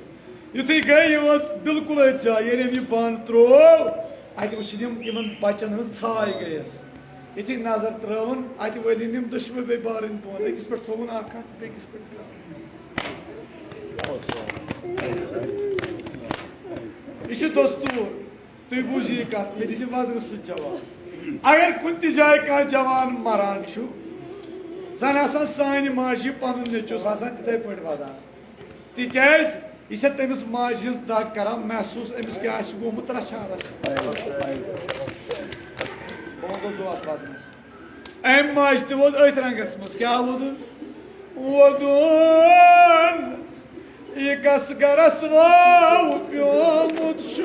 یُتھُے گٔے یہِ وٲژ بِلکُل أتھۍ جایہِ، ییٚلہِ أمۍ یہِ بانہٕ ترٛوو، اَتہِ وٕچھِن یِم، یِمن بَچَن ہٕنٛز ژھاے گٔیَس۔ یُتھُے نظر ترٛٲوٕن، اَتہِ وٲلِن یِم دۄشوَے بے بارٕنۍ بۄن، أکِس پٮ۪ٹھ تھوٚوُن اَکھ اَتھ، بیٚکِس پٮ۪ٹھ بیٛاکھ۔ یہِ چھُ دستوٗر۔ تُہۍ بوٗزِو یہِ کَتھ، مےٚ دِژ یہِ وَزنہٕ سۭتۍ جواب۔ اگر کُنہِ تہِ جایہِ کانٛہہ جوان مَران چھُ، زَن آسان سانہِ ماجہِ پَنُن نیٚچوٗ، سُہ آسان تِتھَے پٲٹھۍ وَدان۔ تِکیٛازِ یہِ چھےٚ تٔمِس ماجہِ ہٕنٛز دَگ کَران محسوٗس، أمِس کیٛاہ آسہِ گوٚمُت رَچھان رَچھان۔ بہٕ وَنہٕ تۄہہِ زُو اَتھ وَزنَس۔ أمۍ ماجہِ تہِ ووٚد أتھۍ رنٛگَس منٛز۔ کیٛاہ ووٚدُن؟ ووٚدُن، یہِ کَس گَرَس واو پیومُت چھُ؟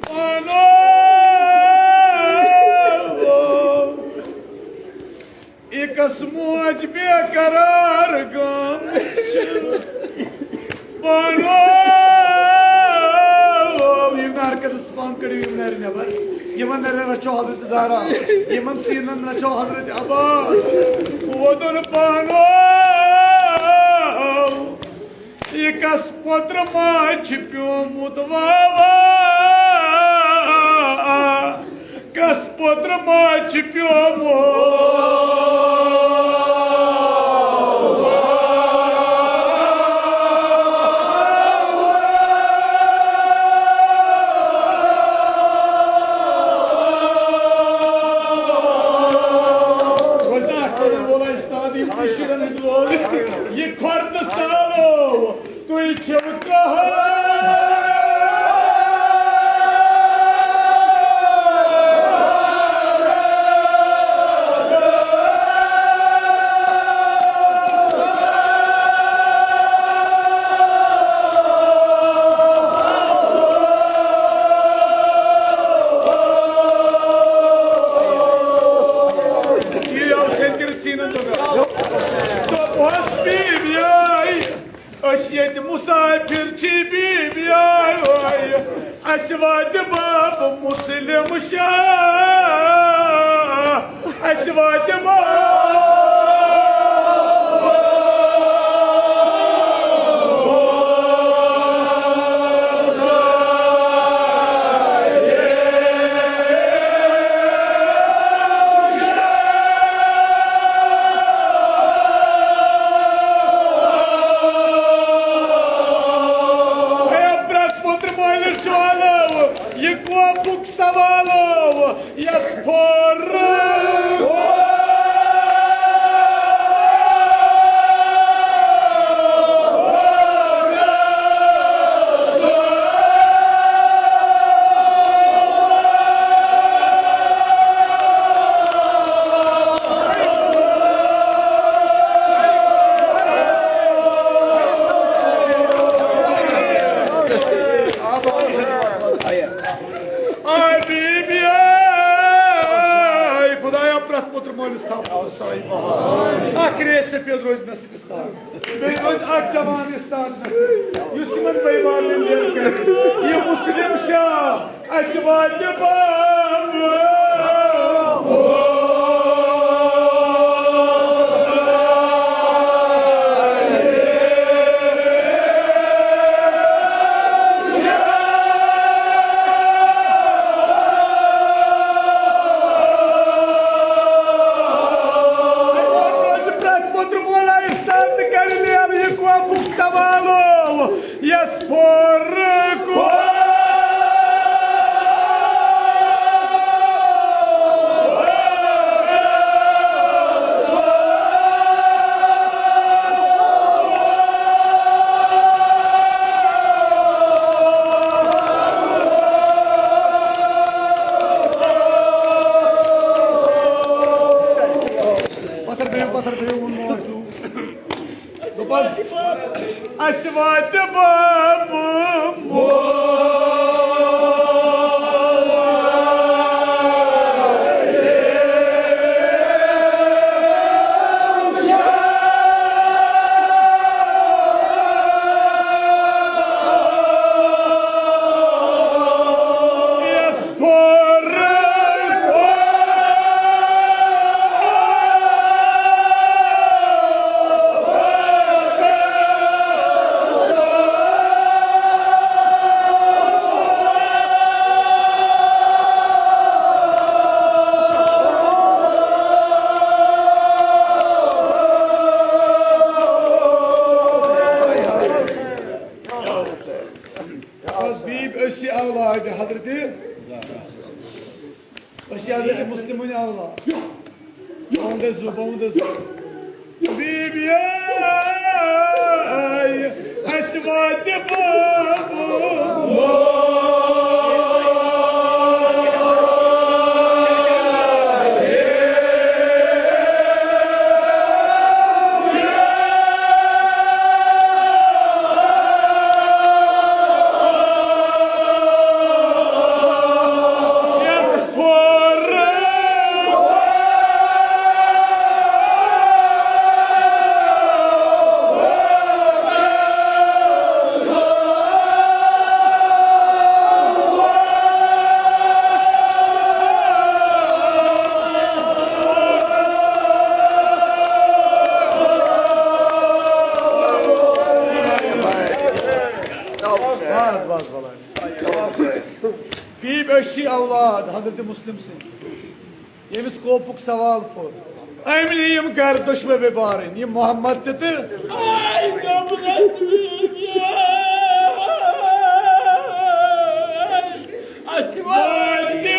پانو یہِ کس موج بے قرار گٔمٕژ چھِ۔ پانو یِم نارٕ کٔدٕل ژٕ پانہٕ کٔڑِو یِم نَرِ نٮ۪بر۔ یِمن نَرٮ۪ن رَچھو حضرت زہرا، یِمن سیٖنن رَچھو حضرت عباس۔ ووتُن پانو یہِ کس پوترٕ ماجہِ چھُ پیومُت واوا؟ کس پوترٕ ماجہِ چھُ پیومُت؟ وۄنۍ زن اکھ کٔدٕل وول استاد، یِم تہِ شُرٮ۪ن ہٕنٛدۍ وول، یہِ کھۄر تہٕ سالو۔ تُہۍ چھِو کہان۔ یہِ آو سیٚنٛدِ سیٖنَن تہٕ أسۍ ییٚتہِ مُسافِر چھِ بی بی آے۔ اَسہِ واتہِ باب مُسلِم شاہ، اَسہِ واتہِ باب۔ اے پرٛٮ۪تھ پُتر مٲلِس چھُ والو، یہِ کوپُک سوالو، یَس پھوٚر۔ آے بی بی آے، خدایا، پرٛٮ۪تھ پُتر مٲلِس تھاو پُتر سایہِ بہار۔ اکھ ریش سفید روزِ مےٚ سۭتۍ استاد۔ بیٚیہِ روزِ اکھ جوان استاد مےٚ سۭتۍ، یُس یِمن بے ایمانن دِل کرِ۔ یہِ مُسلِم شاہ، اَسہِ واتہِ باب۔ پرٛٮ۪تھ پُتر وولا استاد کرِ لیر یہِ کوپُک سوالو، یَس پھوٚر۔ پتھر بِہِو، پتھر بِہِو، ووٚن موج۔ دوٚپُن، اَسہِ واتہِ باب۔ بس بیب، أسۍ چھِ اولاد حضرت، أسۍ چھِ حضرت مسلمٕنۍ اولاد۔ بہٕ وَنہٕ تۄہہِ زٕ، بہٕ وَنہٕ تۄہہِ زٕ۔ بیبی آے، اَسہِ واتہِ بابُن۔ بس، بس، بس۔ بیب، أسۍ چھِ اولاد حضرت مسلم سٕنٛدۍ، ییٚمِس کوپُک سوال پوٚر۔ أمۍ نی یِم گرٕ دۄشوے بارٕنۍ، یِم محمد تہِ تہٕ۔ آے، دوٚپمَس، بیبی، آے، اَتھ واتہِ۔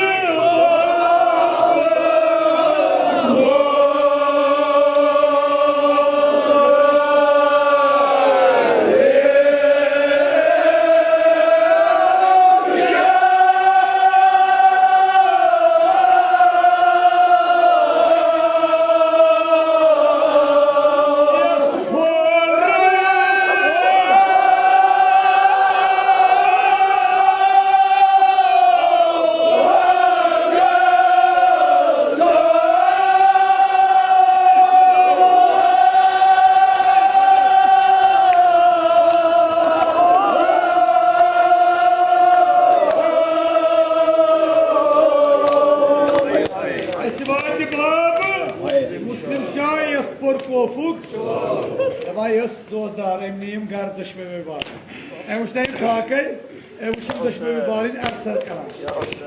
أمۍ نی یِم گرٕ دۄشوٕے وٲے بالٕنۍ۔ أمۍ وٕچھ نہ یِم فاقے، أمۍ وٕچھ یِم دۄشوٕے وٲے بالٕنۍ عرض کَران۔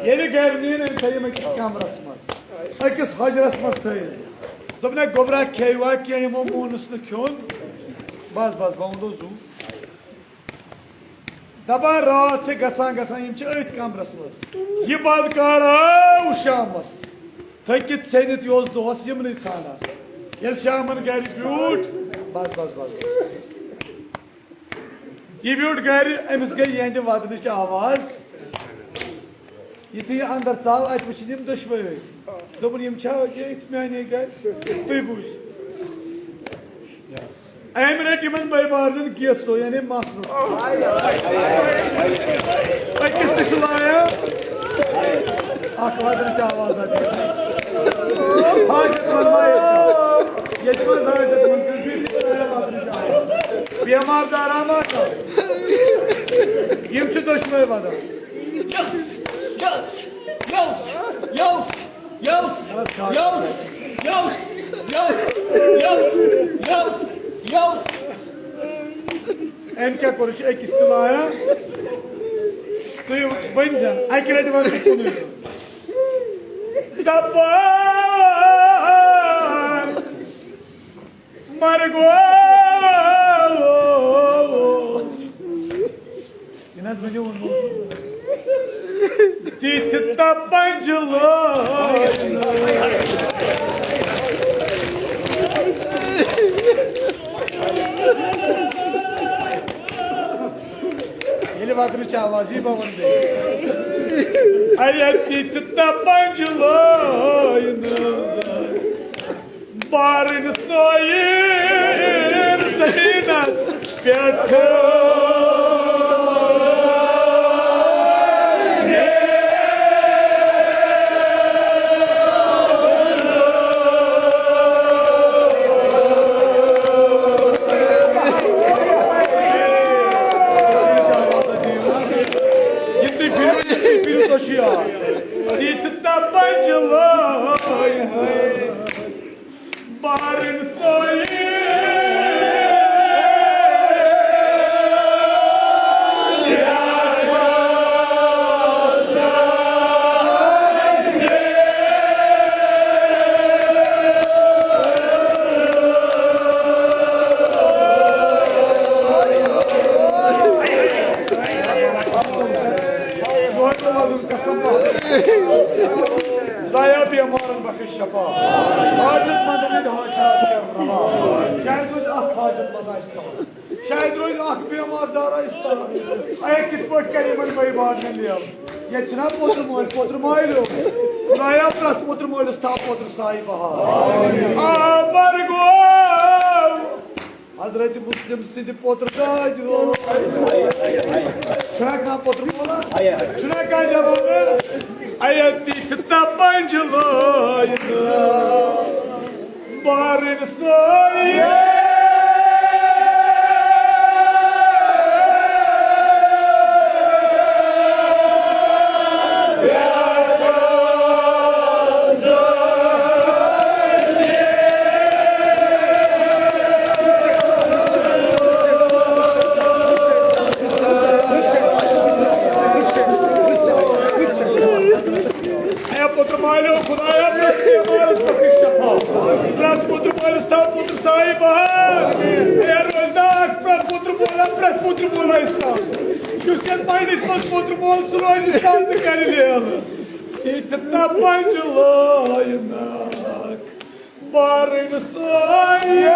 ییٚلہِ گرِ نی نہ، أمۍ تھٲے یِم أکِس کَمرَس منٛز، أکِس حُجرَس منٛز تھٲے۔ دوٚپُن، "ہے گوٚبرا، کھیٚیِوا کینٛہہ؟" یِمو مونُس نہٕ کھیوٚن۔ بس، بس، بہٕ وَنہٕ زُو۔ دَپان، راتھ چھِ گژھان، گژھان، یِم چھِ أتھۍ کَمرَس منٛز۔ یہِ بدکار آو شامَس، تھٔکِتھ ژھیٚنِتھ، یہِ اوس دۄہَس یِمنٕے ژھانڈان۔ ییٚلہِ شامَن گَرِ بیوٗٹھ، بس، بس، بس، بس۔ یہِ بیوٗٹھ گرِ، أمِس گٔے یِہنٛدِ ودنٕچ آواز۔ یُتھُے یہِ اندر ژاو، اتہِ وٕچھِن یِم دۄشوے۔ دوٚپُن، "یِم چھا ییٚتھۍ میانے گرِ؟ تُہۍ بوٗزِو۔" أمۍ رٔٹۍ یِمن بٲے بارنٮ۪ن گیسو، یعنی مَس روٚٹ۔ أکِس تہِ چھُ لایان اکھ ودنٕچ آواز اَتہِ۔ حاجت منٛد ما ییٚتہِ؟ ییٚتہِ منٛز حاجت منٛد، تُہۍ چھِو ییٚتہِ ودنٕچ آواز۔ بیمار دارا ما چھا؟ یِم چھِ دۄشوے ودان۔ أمۍ کیٛاہ کوٚر؟ یہِ چھِ أکِس تہِ لایان۔ تُہۍ ؤنۍ زٮ۪ن، اَکہِ لَٹہِ وَنہٕ بہٕ کُنُے۔ دَپان، مرگو۔ یہِ نہ حظ ؤنِو ووٚنمُت۔ تِتھِ تپنج لٲگۍ۔ ییٚلہِ وَترٕ چھِ آواز، یی بہٕ وَنہٕ بیٚیہِ۔ اَیَتہِ تہِ تہٕ پنٛجہِ لٲنہٕ بارٕنۍ سٲیِر زٔمیٖنَس پٮ۪ٹھ۔ یہِ تُہۍ پھِرِو، یہِ تُہۍ پھِرِو، تۄہہِ چھُ یاد۔ یہِ تہِ تَپَج لٲے بارٕنۍ سٲیِر۔ خدایا، بیمارن بخش شفا۔ حاجت مندن ہٕنٛدۍ حاجات کر روا۔ شاید روزِ اکھ حاجت مند آسہِ تھاوُن۔ شاید روزِ اکھ بیمار دار آسہِ تھاوُن۔ اے، کِتھ پٲٹھۍ کرِ یِمن بٲے بارنٮ۪ن لیل؟ ییٚتہِ چھِنہ پوتُر مٲلۍ، پوتُر مٲلۍ ہیوٗ۔ خدایا، پرٛٮ۪تھ پوتُر مٲلِس تھاو پوتُر سایہِ بہار۔ آ، مرگو۔ حضرت مسلم سٕنٛدِ پوتُر سۭتۍ۔ چھُنہ کانٛہہ پوتُر مولا؟ چھُنہ کانٛہہ جوان؟ اَیَتہِ تہِ تَپنٛج لٲنہٕ بارٕنۍ سٲیِر۔ اے پُتر مٲلِو، خدایا، پرٛٮ۪تھ بیمارس بخش شفا۔ پرٛٮ۪تھ پُتر مٲلِس تھاو پُتر سایہِ بہار۔ اے روزدار، پرٛٮ۪تھ پُتر مولا، پرٛٮ۪تھ پُتر مولا اِسلام۔ یُس یتھ مجلس منٛز پُتر مول سُہ روزِ اِسلام تہٕ کرِ لیل۔ ییٚتہِ تپنٛج لٲنہٕ بارٕنۍ سٲیِر۔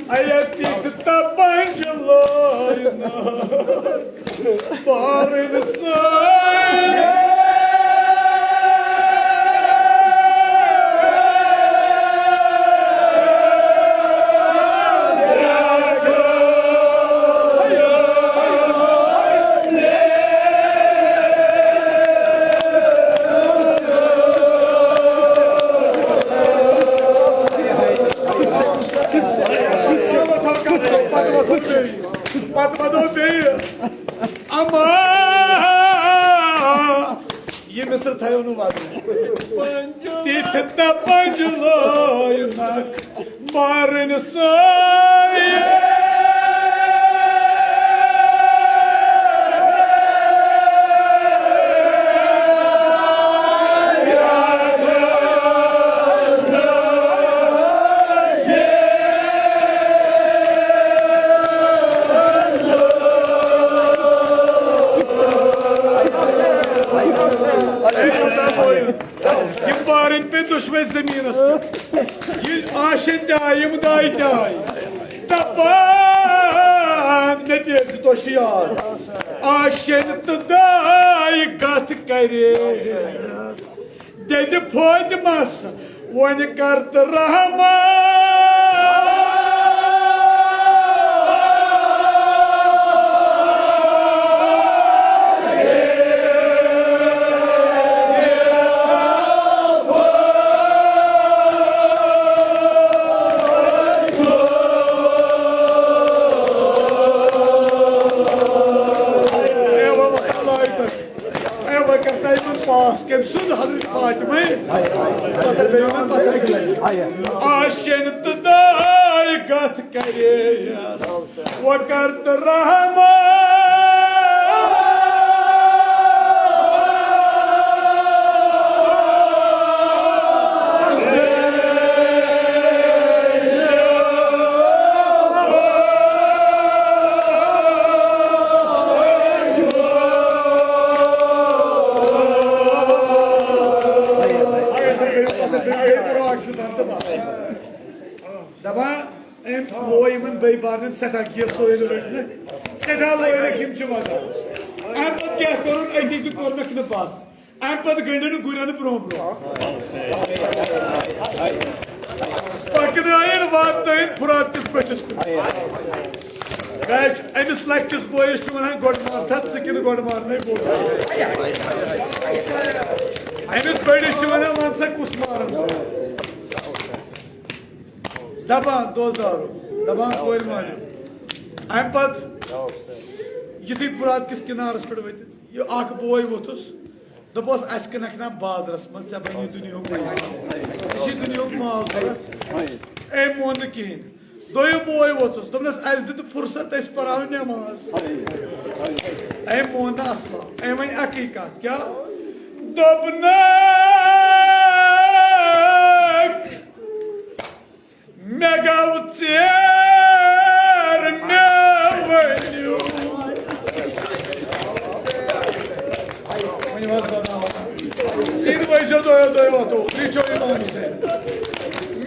اَیَتہِ تہِ تَپنٛج لٲنہٕ یہِ مصرٕ تھایو نہٕ وَدُن۔ تِتھ تہٕ پنٛجہِ لٲینَکھ مارٕنۍ سٲے۔ یِم بارٕنۍ پیٚیہِ دُشوَے زٔمیٖنَس پٮ۪ٹھ۔ یہِ آشیٚنۍ تہِ آیہِ، یِم دایہِ تہِ آیہِ۔ دَپان مےٚ پیٚیہِ زِ تۄہہِ چھُ یاد۔ آشیٚنۍ تہٕ دایہِ کَتھ کَرے۔ دِدِ فٲطمس وۄنۍ کر تہٕ رحم۔ اے وۄنۍ کر تۄہہِ یِمن پاس کٔمۍ سُنٛد؟ حضرت فاطمہ۔ پتھر بیٚیہِ یِمن پتھر۔ آشیٚنۍ تہٕ داے کتھ کریس وۄنۍ کر تہٕ رحم۔ دپان أمۍ لوے یِمن بٲے بارنٮ۪ن سٮ۪ٹھاہ گیس سٲیِل رٔٹۍ مٕتۍ، سٮ۪ٹھاہ لٲرِکھ یِم چھِ وَدان۔ اَمہِ پَتہٕ کیٛاہ کوٚرُن؟ أتی تہِ کوٚرنَکھ نہٕ بَس، اَمہِ پَتہٕ گٔنٛڈِن گُرٮ۪ن برٛونٛہہ برٛونٛہہ۔ پَکنٲیِن واتنٲیِن فرات کِس بٔٹھِس پٮ۪ٹھ۔ کیٛازِ أمِس لۄکٹِس بٲیِس چھُ وَنان گۄڈٕ مار تھَتھ ژٕ کِنہٕ گۄڈٕ مارنَے بوٚڑ؟ أمِس بٔڑِس چھِ وَنان وَن سا کُس مارَن؟ دپان دوزارو، دپان کورِ مالیو۔ اَمہِ پتہٕ یُتھُے فرات کِس کِنارس پٮ۪ٹھ وٲتۍ، یہِ اکھ بوے ووٚتھُس، دوٚپُس، "اَسہِ کٕنکھ نا بازرس منٛز، ژےٚ بنی دُنیاہُک مٲلِک۔ ژےٚ چھُے دُنیاہُک مال ضوٚرتھ؟" أمۍ مون نہٕ کِہیٖنۍ۔ دوٚیِم بوے ووٚتھُس، دوٚپنس، "اَسہِ دِ تہٕ فرصت، أسۍ پرہو نٮ۪ماز۔" أمۍ مون نہٕ اصلا، أمۍ وۄنۍ اَکٕے کتھ، کیٛاہ؟ دوٚپنکھ، مےٚ گوٚو ژیر، مےٚ ؤنِو۔ ؤنِو حظ بدنام۔ سیٖنہٕ وٲیزیو دۄیو دۄیو اَتھو، لیٖچھو اِمام حُسین۔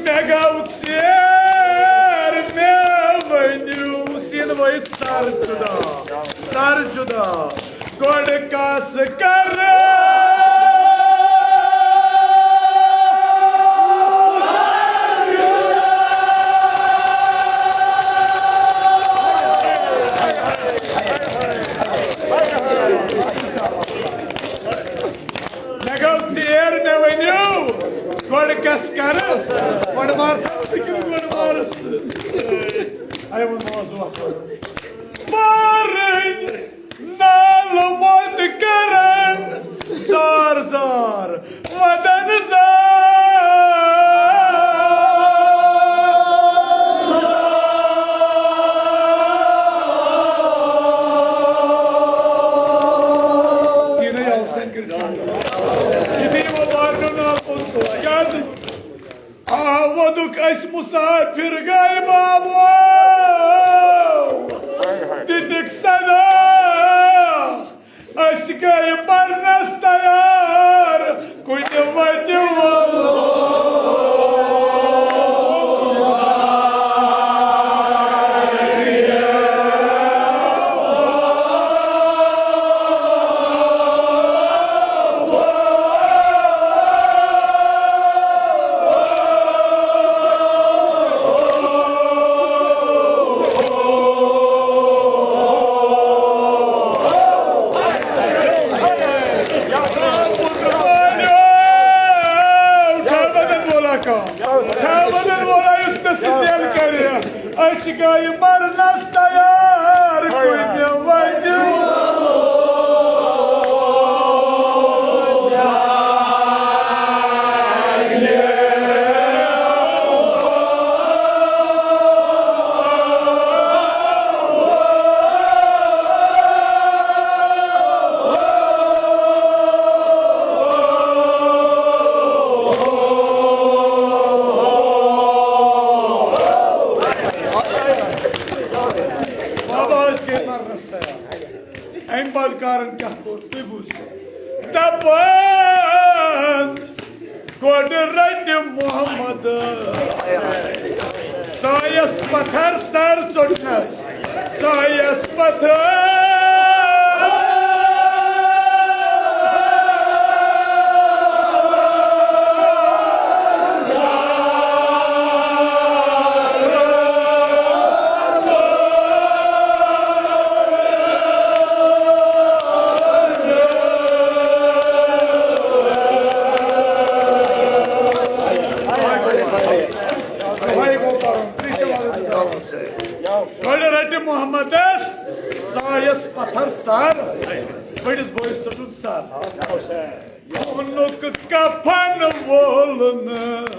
مےٚ گوٚو ژیر، مےٚ ؤنِو۔ سیٖنہٕ وٲیِتھ سر جُدا، سر جُدا۔ گۄڈٕ کس کرو؟ مےٚ گوٚو ژیر، مےٚ ؤنِو، گۄڈٕ کس کرٕ؟ گۄڈٕ مار ژٕ کِنہٕ گۄڈٕ مار ژٕ؟ اے ووٚن موضوع۔ پرٕنۍ۔ نالہٕ ووت کران زار زار، ودن زار۔ دینَے آو سنگرِ ژھانٛڈنہٕ۔ یہِ تہِ یِوان وارنہٕ ناو پوٚتُس۔ کیٛازِ؟ آ، ووٚنُکھ أسۍ مُسافِر گٔے بابو، دِتِکھ صدا۔ أسۍ گٔے مرنس تیار، کُنہِ وتہِ وولو۔ أسۍ گٔے مرنس تیار، کُنہِ وتہِ۔ دپان گۄڈٕ رٹہِ محمد سایس پتھر سر ژوٚٹنس، سایس پتھر۔ گۄڈٕ رٹہِ محمدس سایس پتھر سر، بٔڑِس بٲیِس ژوٚٹُن سر۔ خوٗنُک کفن وولنس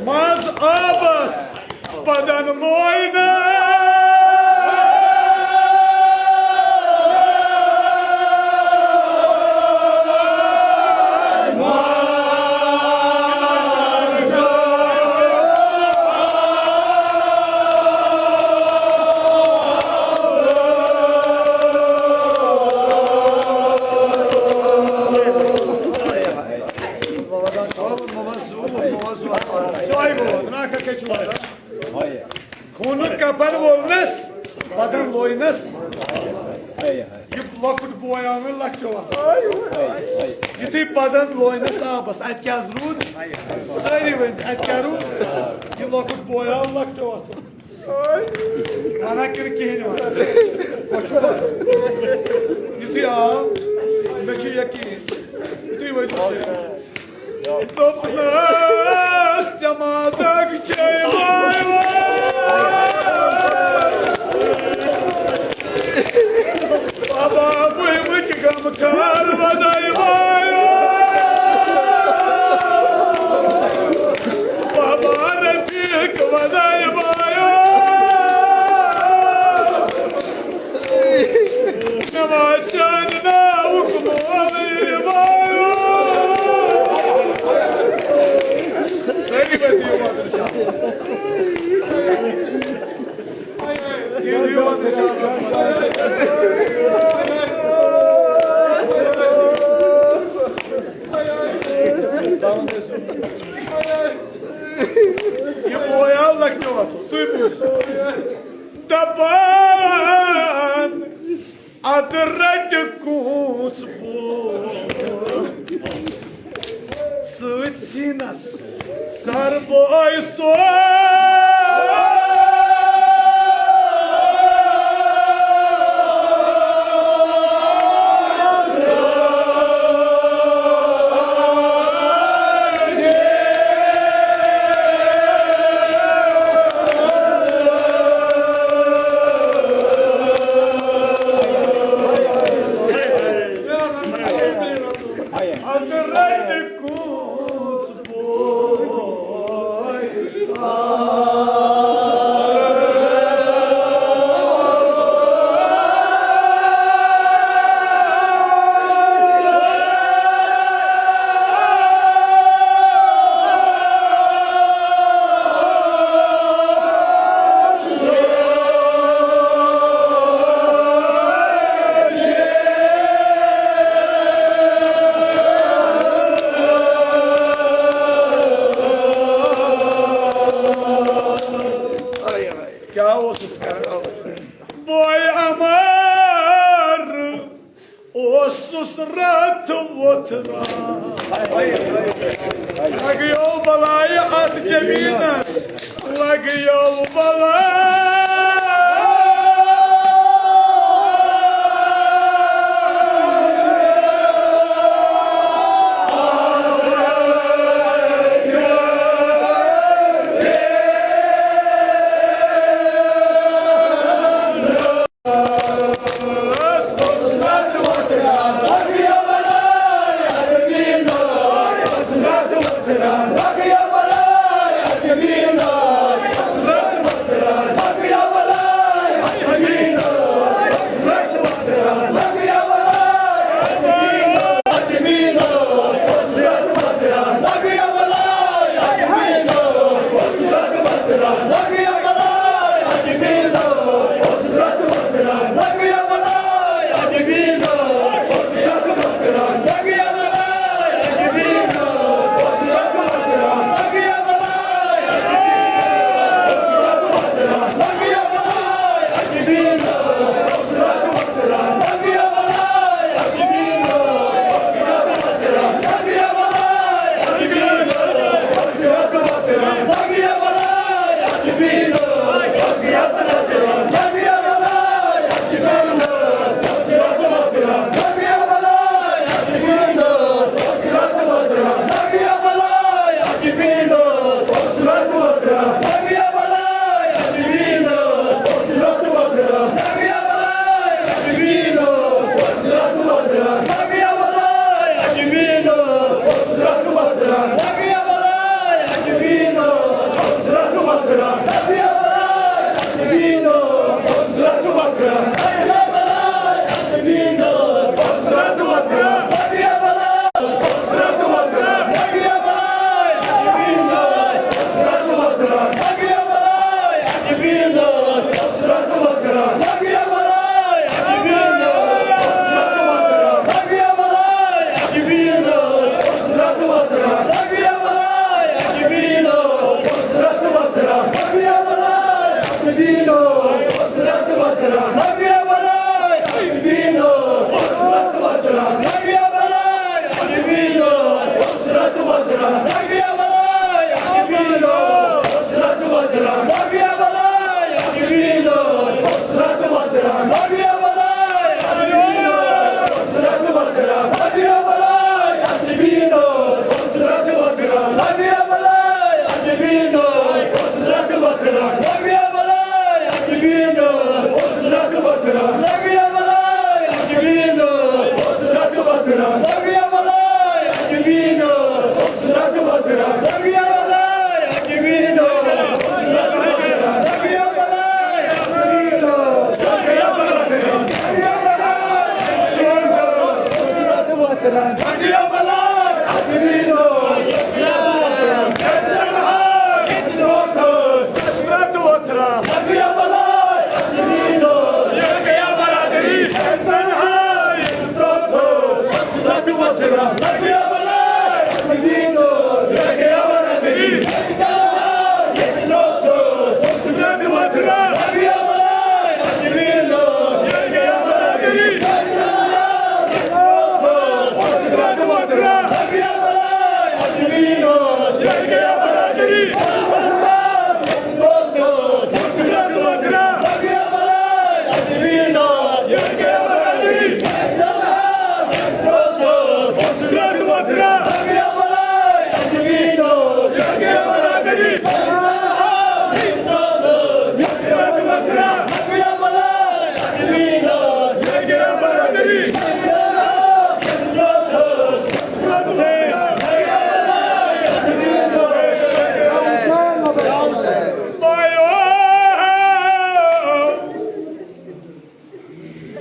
منٛز آبس بدن لوینس۔ خوٗنُک کفن وولنس، بدن لوینس۔ یہِ لۄکُٹ بوے آو مےٚ لۄکٹیو اَتھو۔ یُتھُے بدن لوینس آبس، اَتہِ کیٛاہ حظ روٗد؟ سٲری ؤنۍ، اَتہِ کیٛاہ روٗد؟ یہِ لۄکُٹ بوے آو لۄکٹیو اَتھو۔ وَنان کِنہٕ کِہیٖنۍ وَنان؟ وۄنۍ چھُ وَنان۔ یُتھُے آو، مےٚ چھُ یقیٖن، یُتھُے ؤنِو تُہۍ۔ دوٚپنَس، ژےٚ ما دَگ چھے وایو؟ بابا، بہٕ یِمہٕ کہِ غم کار وَدَے وایو۔ بابا، رفیق وَدَے وایو۔ نماز چانہِ ناوُک مولوی وایو۔ سٲری ؤتھِو یور۔ یہِ بوے آو لۄکٹیو اَتھو، تُہۍ بوٗزِو۔ دَپان، اَدٕ رَٹہِ کوٗژ بوے سۭتۍ سیٖنَس۔ سر بوے سو۔ کیٛاہ اوسُس کران؟ بوے عمر اوسُس راتھ وۄتھان۔ لگیو بلاے اتھ زمینس، لگیو بلاے۔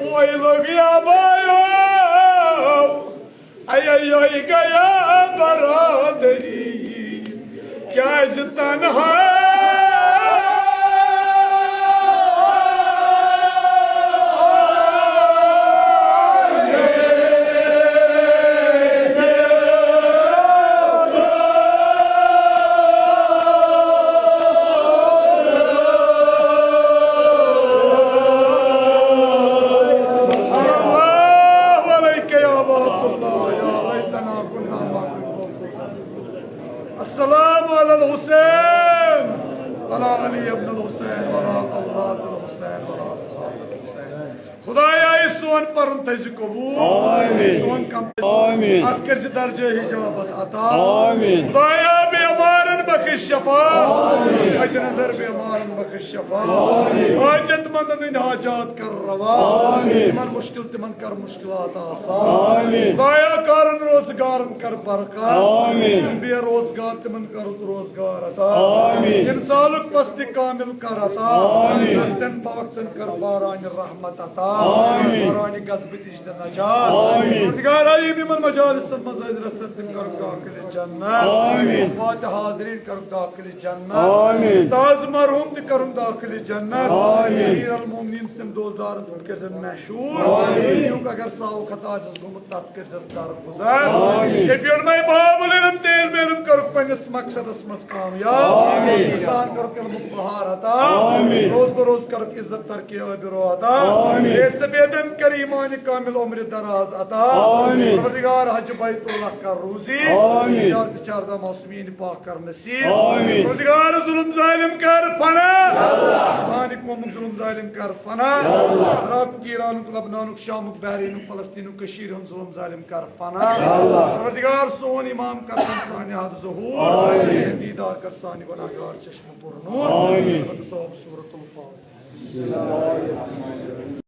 اوے لوٚگ یا بایو، اے اے یوے گیا برادری، کیازِ تنہا؟ السلام علیک یا ابا عبداللہ، یا لیتنا کنا معهم۔ السلام علی الحسین ولا علی ابن الحسین ولا اولاد الحسین ولا اصحاب الحسین۔ خدایا، یہِ سون پرُن تھٲیزِ قبول۔ آمین۔ سون کم آمین۔ اتھ کٔرزِ درجہ حجابت عطا۔ آمین۔ خدایا، بیمارن بخش شفا۔ آمین۔ مد نظر بیمارن بخش شفا۔ آمین۔ حاجت مندن ہٕنٛدۍ حاجات کر روا۔ آمین۔ یِمن مشکل تِمن کر مشکلات آسان۔ آمین۔ خدایا، کارن روزگارن کر برکت۔ آمین۔ بے روزگار تِمن کر روزگار عطا۔ آمین۔ انسانک پست کامل کر عطا۔ آمین۔ وقتن فوقتن کر باران رحمت عطا۔ آمین۔ باران غضب نجات۔ آمین۔ پروردگارا، یِم یِمن مجالسن منٛز حٲضِر آسن، تِم کرُکھ داخل جنت۔ آمین۔ وفات حاضرین کرُکھ داخل جنت۔ آمین۔ تازٕ مرحوم تہِ کرُن داخل جنت۔ آمین۔ امیر المومنین سٕنٛدٮ۪ن دوستدارن سۭتۍ کٔرزٮ۪ن محشور۔ آمین۔ یُک اگر ساو خطا آسٮ۪س گوٚمُت، تتھ کٔرزٮ۪س درگزر۔ آمین۔ شفیع المے باب العلم تیل بیلم کرُکھ پننِس مقصدس منٛز کامیاب۔ آمین۔ انسان کرُکھ علمُک بہار عطا۔ آمین۔ روز بروز کرُکھ عزت ترقی عطا۔ آمین۔ اے سپیدن کر ایمان کامل عمر دراز عطا۔ آمین۔ پروردگار حج بیت اللہ کر روزی۔ آمین۔ زیارت چاردہ معصومین پاک کر نصیب۔ آمین۔ پروردگار ظلم ظالم کر فنا۔ سانہِ قومُک ظلم ظالم کر فنا۔ عراقُک، ایرانُک، لبنانُک، شامُک، بحرینُک، فلسطینُک، کٔشیٖرِ ہُنٛد ظلم ظالم کر فنا۔ پروردگار سون امام کر سانہِ حد ظہور۔ آمین۔ دیدار کر سانہِ گناہگار چشم پر نور۔ آمین۔ حضرت صاحب سورۃ الفاتحہ۔